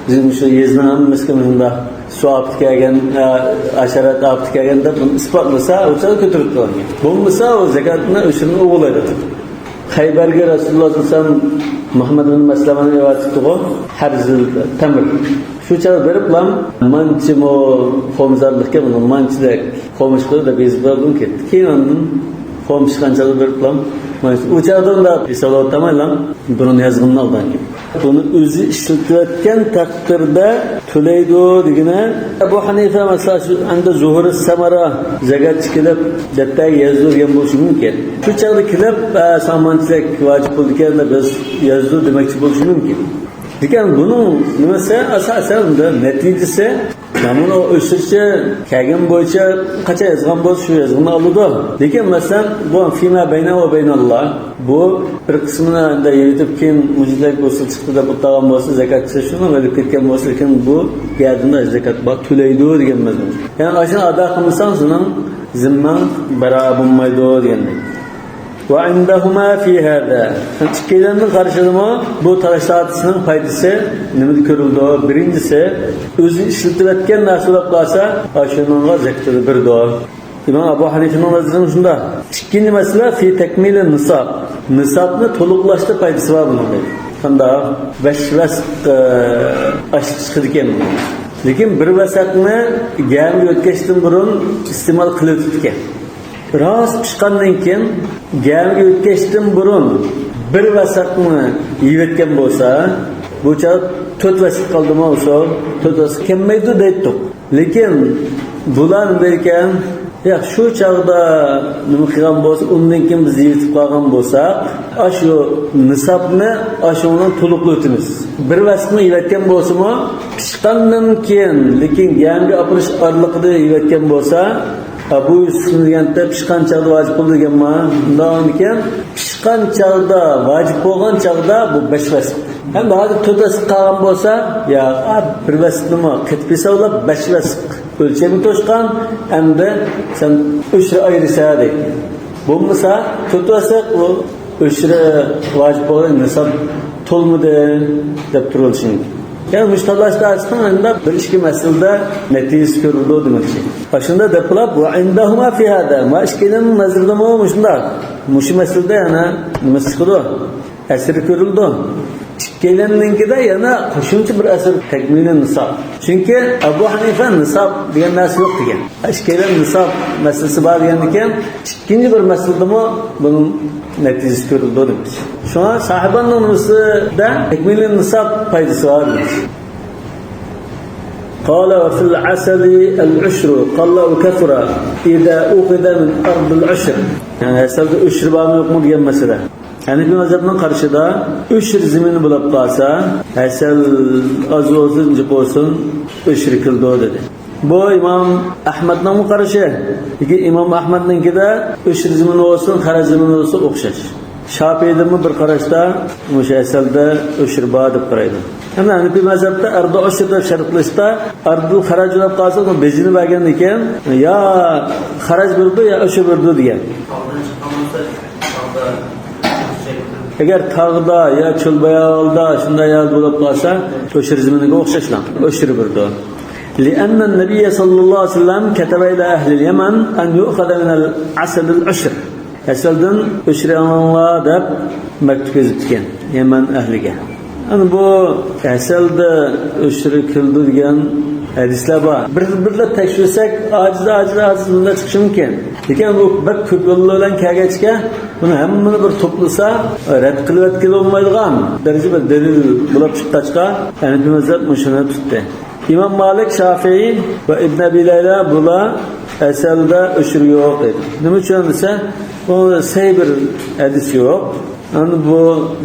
بىزنىڭ شۇ يېزىنىڭ ھەممىسىگە مۇشۇنداق سۇ ئاپىتى كەلگەن، ئە، ھاشارات ئاپىتى كەلگەن دەپ بۇنى ئىسپاتلىسا، ئۇ چاغدا كۆتۈرۈپ قالغان. بولمىسا، ئۇ زاكاتنى ئۆشرىنى ئوغۇللايدۇ. خەيبەرگە رەسۇلۇللا سەللەللاھۇ ئەلەيھى ۋەسەللەم مۇھەممەد بىن مەسلەمەنى ئەۋەتىپتىغۇ، ھەرزىل تەمر. شۇ چاغدا بېرىپلا مانچە مو خۇمزارلىقكە بۇنى مانچىدەك خۇمۇش قىلىپ دەپ يېزىپ بەرگۈم كەتتى. كېيىن ئاندىن خۇمۇش چىققان چاغدا بېرىپلا، ئۇ چاغدا ئۇنداق ھېسابلاۋاتامايلا، بۇرۇن يازغىنىنى ئالدان كېلىپ. بۇنى ئۆزى ئىشلىتىۋەتكەن تەقدىردە تۆلەيدۇ دېگىنى. ئەبۇ ھەنىفە، مەسىلەن، شۇ ئەمدى زۇھۇرى سەمەرە زاكاتچى كېلىپ دەپتەرگە يازدۇ دېگەن بولۇشى مۇمكىن. شۇ چاغدا كېلىپ، ئە، ساڭا مانچىلىك ۋاجىپ بولىدىكەن دەپ ياز-، يازدۇ دېمەكچى بولۇشى مۇمكىن. لېكىن بۇنىڭ نېمىسى، ئاساسەن، نەتىجىسى، مانا ئۇ ئۆشرىچى كەلگەن بويىچە قاچان يازغان بولسا، شۇ يازغىنى ئالىدۇ. لېكىن، مەسىلەن، بۇ فيما بينه وبين الله، بۇ بىر قىسمىنى ئەمدى يېيىۋېتىپ، كېيىن مۇجىدەك بولسا چىقتى دەپ ئولتۇرغان بولسا، زاكاتچى شۇنى ئېلىپ كەتكەن بولسا، لېكىن بۇ گەدىنىدە زاكات بار، تۆلەيدۇ دېگەن مەزمۇن. يەنى ئاشۇنى ئادا قىلمىساڭ، سېنىڭ زىممەڭ بەراۋەر بولمايدۇ دېگەندەك. وعندهما في هذا. ئىككىيلەننىڭ قارىشىدىمۇ بۇ تالاش تارتىشنىڭ پايدىسى نېمىدە كۆرۈلىدۇ؟ بىرىنچىسى، ئۆزى ئىشلىتىۋەتكەن نەرسە بولۇپ قالسا، ئاشۇنىڭغا زاكىتىنى بېرىدۇ. ئىمام ئەبۇ ھەنىفىنىڭ نەزىرىدە شۇنداق. ئىككىنچى مەسىلە، في تكميل النصاب. نىسابنى تولۇقلاشتا پايدىسى بار بۇنىڭ. قانداق؟ بەش ۋەسق، ئە، ئاشلىق چىقىدىكەن. لېكىن بىر ۋەسەقنى گەمگە ئۆتكەچتىن بۇرۇن ئىستېمال قىلىۋېتىپتىكەن. راست پىشقاندىن كېيىن، گەمگە ئۆتكەچتىن بۇرۇن بىر ۋەسەقنى يېيىۋەتكەن بولسا، بۇ چاغ تۆت ۋەسەق قالدىمۇ، ئۇسۇل تۆت ۋەسەق كەلمەيدۇ دەيتتۇق. لېكىن بۇلار نېمە دەيدىكەن؟ ياق، شۇ چاغدا نېمە قىلغان بولسا، ئۇندىن كېيىن بىز يېيىتىپ قالغان بولساق، ئاشۇ نىسابنى ئاشۇنىڭ تولۇقلاۋېتىمىز. بىر ۋەسقىنى يېيىۋەتكەن بولسىمۇ، پىشقاندىن كېيىن، لېكىن گەمگە ئاپىرىش ئارىلىقىدا يېيىۋەتكەن بولسا، ئەبۇ يۈسۈفنى دېگەندە پىشقان چاغدا ۋاجىپ بولىدۇ دېگەنما؟ شۇنداق ئىكەن، پىشقان چاغدا، ۋاجىپ بولغان چاغدا بۇ بەش ۋەسق. ئەمدى ھازىر تۆت ۋەسق قالغان بولسا، يا، بىر ۋەسقنىمۇ قېتىپ ھېسابلاپ، بەش ۋەسق ئۆلچەمگە توشقان، ئەمدى سەن ئۆشرە ئايرىسا دەيدۇ. بولمىسا، تۆت ۋەسق ئۇ ئۆشرە ۋاجىپ بولغان نىساب تولمىدى دەپ تۇرۇۋېلىشى مۇمكىن. يەنى مۇشۇ تاللاش دائىرىسىنىڭ ئەمدى بىر ئىككى مەسىلىدە نەتىجىسى كۆرۈلىدۇ دېمەكچى. ئاشۇنداق دەپ قىلىپ، ۋە ئىندەھۇما فى ھازا، ما ئىككىلىنىڭ نەزىرىدىمۇ مۇشۇنداق. مۇشۇ مەسىلىدە يەنە نېمىسى چىقىدۇ؟ ئەسىرى كۆرۈلىدۇ. ئىككىيلەننىڭكىدە يەنە قوشۇمچە بىر ئەسىر، تەكمىلى نىساب. چۈنكى ئەبۇ ھەنىفە نىساب دېگەن نەرسە يوق دېگەن. ئىككىيلەن نىساب مەسىلىسى بار دېگەندىكىن، ئىككىنچى بىر مەسىلىدىمۇ بۇنىڭ نەتىجىسى كۆرۈلىدۇ دېمەكچى. شۇڭا ساھىباننىڭ نېمىسىدە تەكمىلى نىساب پايدىسى بار دېمەكچى. قال وفي العسل العشر قل أو كثر إذا أخذ من أرض العشر. يەنى ھەسەلدە ئۆشرە بارمۇ يوقمۇ دېگەن مەسىلە. ھەنىفىي مەزھەپنىڭ قارىشىدا ئۆشرە زېمىنى بولۇپ قالسا، ھەسەل ئاز بولسۇن، جىق بولسۇن، ئۆشرە كېلىدۇ دېدى. بۇ ئىمام ئەھمەدنىڭمۇ قارىشى. لېكىن ئىمام ئەھمەدنىڭكىدە ئۆشرە زېمىنى بولسۇن، خەرەج زېمىنى بولسۇن ئوخشاش. شاپىئىدىمۇ بىر قاراشتا مۇشۇ ھەسەلدە ئۆشرە بار دەپ قارايدۇ. ئەمما ھەنىپىي مەزھەپتە ئەردە ئۆشرە دەپ شەرت قىلىشتا، ئەردە خەرەج بولۇپ قالسا، ئۇنى بېجىنى بەرگەندىن كېيىن يا خەرەج بېرىدۇ، يا ئۆشرە بېرىدۇ دېگەن. ئەگەر تاغدا يا چۆل باياۋاندا شۇنداق يەردە بولۇپ قالسا، ئۆشرە زېمىنىگە ئوخشاشلا ئۆشرە بېرىدۇ. لأن النبي صلى الله عليه وسلم كتب إلى أهل اليمن أن يؤخذ من العسل العشر. ھەسەلدىن ئۆشرە ئېلىڭلار دەپ مەكتۇپ يېزىپتىكەن يەمەن ئەھلىگە. ئەنە بۇ ھەسەلدە ئۆشرە كېلىدۇ دېگەن ھەدىسلەر بار. بىر، بىرلەپ تەكشۈرسەك، ئاجىز، ئاجىز، ئاجىز بۇنداق چىقىشى مۇمكىن. لېكىن بۇ بەك كۆپ يوللار بىلەن كەلگەچكە، بۇنى ھەممىنى بىر توپلىسا، رەت قىلىۋەتكىلى بولمايدىغان دەرىجىدە بىر دەلىل بولۇپ چىققاچقا، ھەنىپىي مەزھەپ مۇشۇنى تۇتتى. ئىمام مالىك، شافىئىي ۋە ئىبن ئەبى لەيلا بۇلار ھەسەلدە ئۆشرە يوق دەيدۇ. نېمە ئۈچۈن دېسە، بۇ سەھىھ بىر ھەدىس يوق. ئەمدى بۇ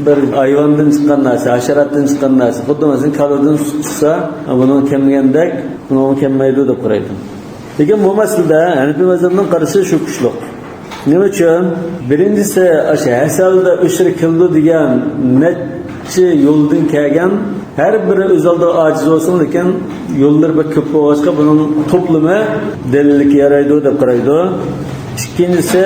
بىر ھايۋاندىن چىققان نەرسە، ھاشاراتتىن چىققان نەرسە. خۇددى مەسىلەن، كالىدىن سۈت چىقسا، بۇنىڭ كەمگەندەك، بۇنىڭ كەممەيدۇ دەپ قارايدۇ. لېكىن بۇ مەسىلىدە ھەنىپىي مەزھەپنىڭ قارىشى شۇ كۈچلۈك. نېمە ئۈچۈن؟ بىرىنچىسى، ئاشۇ ھەسەلدە ئۆشرە كېلىدۇ دېگەن نەچچە يولدىن كەلگەن، ھەر بىرى ئۆز ئالدىغا ئاجىز بولسىمۇ، لېكىن يوللىرى بەك كۆپ بولغاچقا، بۇنىڭ توپلىمى دەلىللىككە يارايدۇ دەپ قارايدۇ. ئىككىنچىسى،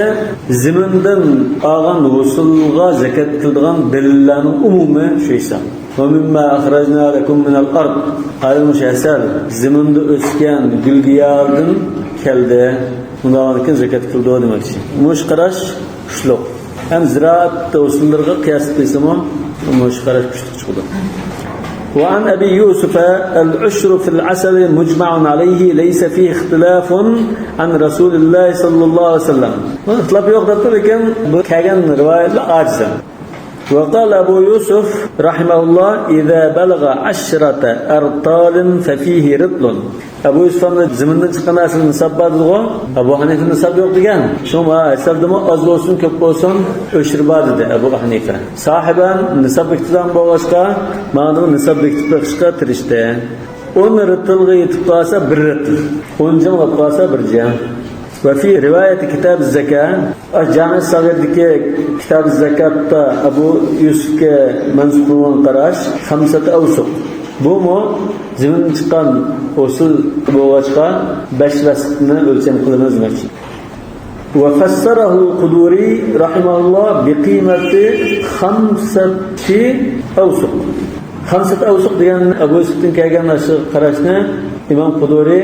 زېمىندىن ئالغان ھوسۇلغا زەكەت كېلىدىغان دەلىللەرنىڭ ئومۇمى شۇ ھېساب. ومما أخرجنا لكم من الأرض. ھازىر مۇشۇ ھەسەل زېمىندا ئۆسكەن گۈل-گىياھلاردىن كەلدى. ئۇنداقتىن كېيىن زەكەت كېلىدۇ دېمەكچى. مۇشۇ قاراش كۈچلۈك. ھەم زىرائەت ھوسۇللىرىغا قىياس قىلسىمۇ، مۇشۇ قاراش كۈچلۈك چىقىدۇ. وعن أبي يوسف العشر في العسل مجمع عليه ليس فيه اختلاف عن رسول الله صلى الله عليه وسلم. بۇ ئىختىلاپ يوق دەپتۇ، لېكىن بۇ كەلگەن رىۋايەتلەر ئاجىز. وقال أبو يوسف رحمه الله إذا بلغ عشرة أرطال ففيه رطل. ئەبۇ يۈسۈف ئەمدى زېمىندىن چىققان نەرسىنى نىساب بار دېدىغۇ؟ ئەبۇ ھەنىفە نىساب يوق دېگەن. شۇڭا ھەسەلدىمۇ ئاز بولسۇن، كۆپ بولسۇن، ئۆشرە بار دېدى ئەبۇ ھەنىفە. ساھىبەن نىساب بېكىتىدىغان بولغاچقا، ماڭا نىساب بېكىتىپ بېقىشقا تىرىشتى. ئون رىتىلغا يېتىپ قالسا بىر رىتىل، ئون جىڭ بولۇپ قالسا بىر جىڭ. وفي رواية كتاب الزكاة، جامع الصغيردىكى كتاب الزكاة تا أبو يوسفكە مەنسۇب قىلغان قاراش خمسة أوسق. بۇمۇ زېمىندىن چىققان ھوسۇل بولغاچقا، بەش ۋەسقنى ئۆلچەم قىلىمىز دېمەكچى. وفسره القدوري رحمه الله بقيمة خمسة أوسق. خمسة أوسق دېگەن ئەبۇ يۈسۈفتىن كەلگەن ئاشۇ قاراشنى ئىمام قۇدۇرى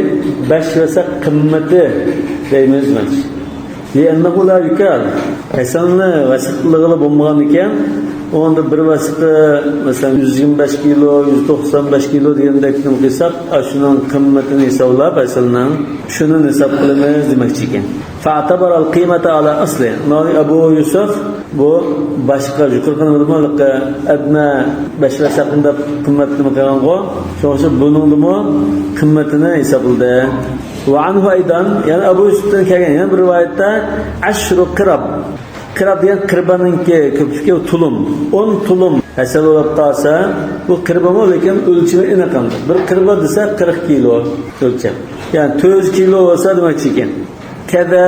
بەش ۋەسەق قىممىتى دەيمىز دېمەكچى. لأنه لا يكال. ھەسەلنى ۋەسەق قىلغىلى بولمىغان ئىكەن، ئۇندا بىر ۋەسەقى، مەسىلەن، يۈز يىگىرمە بەش كىلو، يۈز توقسان بەش كىلو دېگەندەك قىلساق، ئاشۇنىڭ قىممىتىنى ھېسابلاپ، ھەسەلنىڭ شۇنى ھېساب قىلىمىز دېمەكچى ئىكەن. فاعتبر القيمة على أصله. مانا ئەبۇ يۈسۈف بۇ باشقا يۇقىرىقى نېمىدىمۇ، ئەدنە بەش ۋەسەقنى دەپ قىممەتنى قىلغانغۇ. شۇنىڭ ئۈچۈن بۇنىڭدىمۇ قىممىتىنى ھېسابلىدى. وعنه أيضا، يەنى ئەبۇ يۈسۈفتىن كەلگەن يەنە بىر رىۋايەتتە، عشر قرب. قىراب دېگەن قىرباننىڭكى كۆپلۈكى، تۇلۇم. ئون تۇلۇم ھەسەل بولۇپ قالسا، بۇ قىربىمۇ، لېكىن ئۆلچىمى ئېنىق ئەمدى. بىر قىربا دېسە، قىرىق كىلو ئۆلچەم. يەنى تۆت يۈز كىلو بولسا دېمەكچىكەن. كذا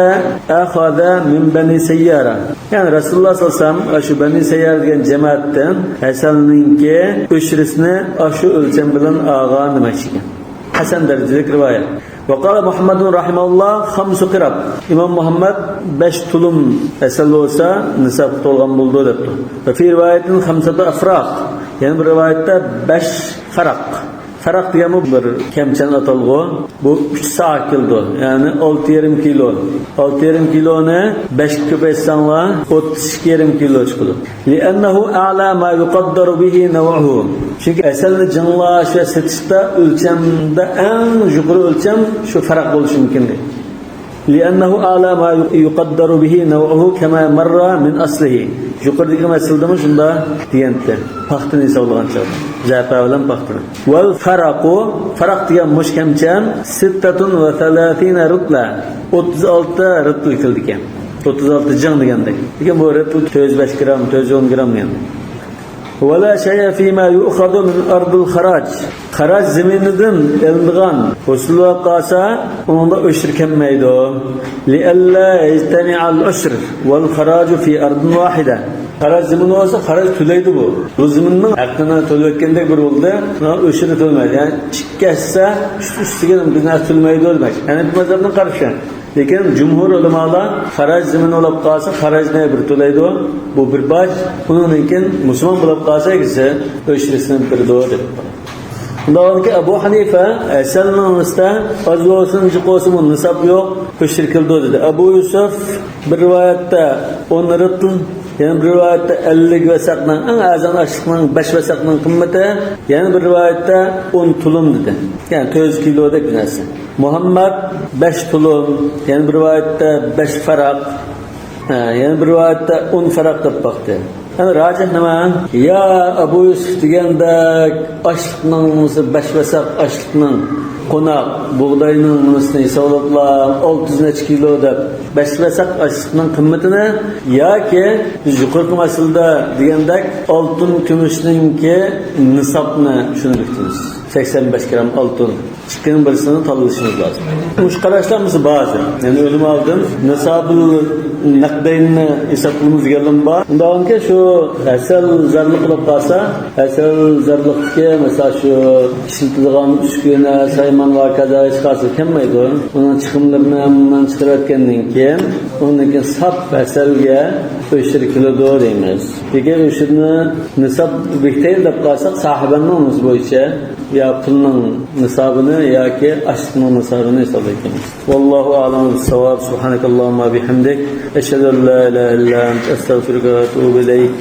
أخذ من بني سيارة. يەنى رەسۇلۇللاھ سەللەللاھۇ ئەلەيھى ۋەسەللەم ئاشۇ بەنى سەييارە دېگەن جەمەتتىن ھەسەلنىڭكى ئۆشرىسىنى ئاشۇ ئۆلچەم بىلەن ئالغان دېمەكچىكەن. ھەسەن دەرىجىلىك رىۋايەت. وقال محمد رحمه الله خمس قرب. ئىمام مۇھەممەد بەش تۇلۇم ھەسەل بولسا نىسابقا تولغان بولىدۇ دەپتۇ. وفي رواية خمسة أفراق. يەنە بىر رىۋايەتتە بەش فەرەق. فەرەق دېگەنمۇ بىر كەمچەن ئاتالغۇ. بۇ ئۈچ سائا كېلىدۇ. يەنى ئالتە يېرىم كىلو. ئالتە يېرىم كىلونى بەشكە كۆپەيتسەڭلار، ئوتتۇز ئىككى يېرىم كىلو چىقىدۇ. لأنه أعلى ما يقدر به نوعه. چۈنكى ھەسەلنى جىڭلاش ۋە سېتىشتا ئۆلچەمدە ئەڭ يۇقىرى ئۆلچەم شۇ فەرەق بولۇشى مۇمكىن دەيدۇ. لأنه أعلى ما يقدر به نوعه كما مر من أصله. يۇقىرىدىكى مەسىلىدىمۇ شۇنداق دېگەنتى. پاختىنى ھېسابلىغان چاغدا. زەپە بىلەن پاختىنى. والفرق، فەرەق دېگەن مۇشۇ كەمچەن، ستة وثلاثين رطلا. ئوتتۇز ئالتە رطل كېلىدىكەن. ئوتتۇز ئالتە جىڭ دېگەندەك. لېكىن بۇ رطل تۆت يۈز بەش گرام، تۆت يۈز ئون گرام دېگەندەك. ولا شيء فيما يؤخذ من أرض الخراج. خەراج زېمىنىدىن ئېلىنىدىغان ھوسۇل بولۇپ قالسا، ئۇنىڭدا ئۆشۈر كەلمەيدۇ. لئلا يجتمع العشر والخراج في أرض واحدة. خەراج زېمىنى بولسا، خەراج تۆلەيدۇ بۇ. بۇ زېمىننىڭ ھەققىنى تۆلەۋەتكەندەك بىر بولدى. شۇڭا ئۆشۈرنى تۆلىمەيدۇ. يەنى ئىككى ھەسسە ئۈست-ئۈستىگە بىر نەرسە تۆلىمەيدۇ دېمەك. ھەنەفىي مەزھەپنىڭ قارىشى. لېكىن جۇمھۇر ئۆلىمالار خەراج زېمىنى بولۇپ قالسا، خەراجنى بىر تۆلەيدۇ. بۇ بىر باج. ئۇنىڭدىن كېيىن مۇسۇلمان بولۇپ قالسا، ئىككىسى ئۆشرىسىنى بېرىدۇ دەپ. شۇنداق بولغاندىكىن، ئەبۇ ھەنىفە ھەسەلنىڭ ئۈستىدە ئاز بولسۇن، جىق بولسۇن، بۇ نىساب يوق، ئۆشۈر كېلىدۇ دېدى. ئەبۇ يۈسۈف بىر رىۋايەتتە ئون رىتل، يەنە بىر رىۋايەتتە ئەللىك ۋەسەقنىڭ، ئەڭ ئەرزان ئاشلىقنىڭ بەش ۋەسەقنىڭ قىممىتى، يەنە بىر رىۋايەتتە ئون تۇلۇم دېدى. يەنى تۆت يۈز كىلودەك بىر نەرسە. مۇھەممەد بەش تۇلۇم، يەنە بىر رىۋايەتتە بەش فەرەق، ھە، يەنە بىر رىۋايەتتە ئون فەرەق دەپ باقتى. يەنى راجىھ نېمە؟ يا ئەبۇ يۈسۈف دېگەندەك ئاشلىقنىڭ مۇنۇسى بەش ۋەسەق ئاشلىقنىڭ، قوناق، بۇغداينىڭ مۇنۇسىنى ھېسابلاپلا ئالتە يۈز نەچچە كىلو دەپ بەش ۋەسەق ئاشلىقنىڭ قىممىتىنى، ياكى بىز يۇقىرىقى مەسىلىدە دېگەندەك ئالتۇن كۈمۈشنىڭكى نىسابنى شۇنى بېكىتىمىز. سەكسەن بەش گرام ئالتۇن. ئىككىنىڭ بىرسىنى تاللىشىمىز لازىم. مۇشۇ قاراشلار مۇشۇ بار. يەنى ئۆلىمالدىن نىسابىل نەقدەيننى ھېساب قىلىمىز دېگەنلىرىمۇ بار. ئۇنداقكەن شۇ ھەسەل زەرلىق بولۇپ قالسا، ھەسەل زەرلىقتىكى، مەسىلەن، شۇ ئىشلىتىدىغان ئۈسكۈنە، سايمان ۋە كازا ھېچقايسى كەلمەيدۇ. ئۇنىڭ چىقىملىرىنى ھەممىنى چىقىرىۋەتكەندىن كېيىن، ئۇنىڭدىن كېيىن ساپ ھەسەلگە ئۆشۈر كېلىدۇ دەيمىز. لېكىن ئۆشۈرنى نىساب بېكىتەيلى دەپ قالساق، ساھىبەننىڭ نىسابى بويىچە يا پۇلنىڭ نىسابىنى ياكى ئاشلىقنىڭ نىسابىنى ھېسابلايدىكەنمىز. والله أعلم بالصواب. سبحانك اللهم وبحمدك، أشهد أن لا إله إلا أنت، أستغفرك وأتوب إليك.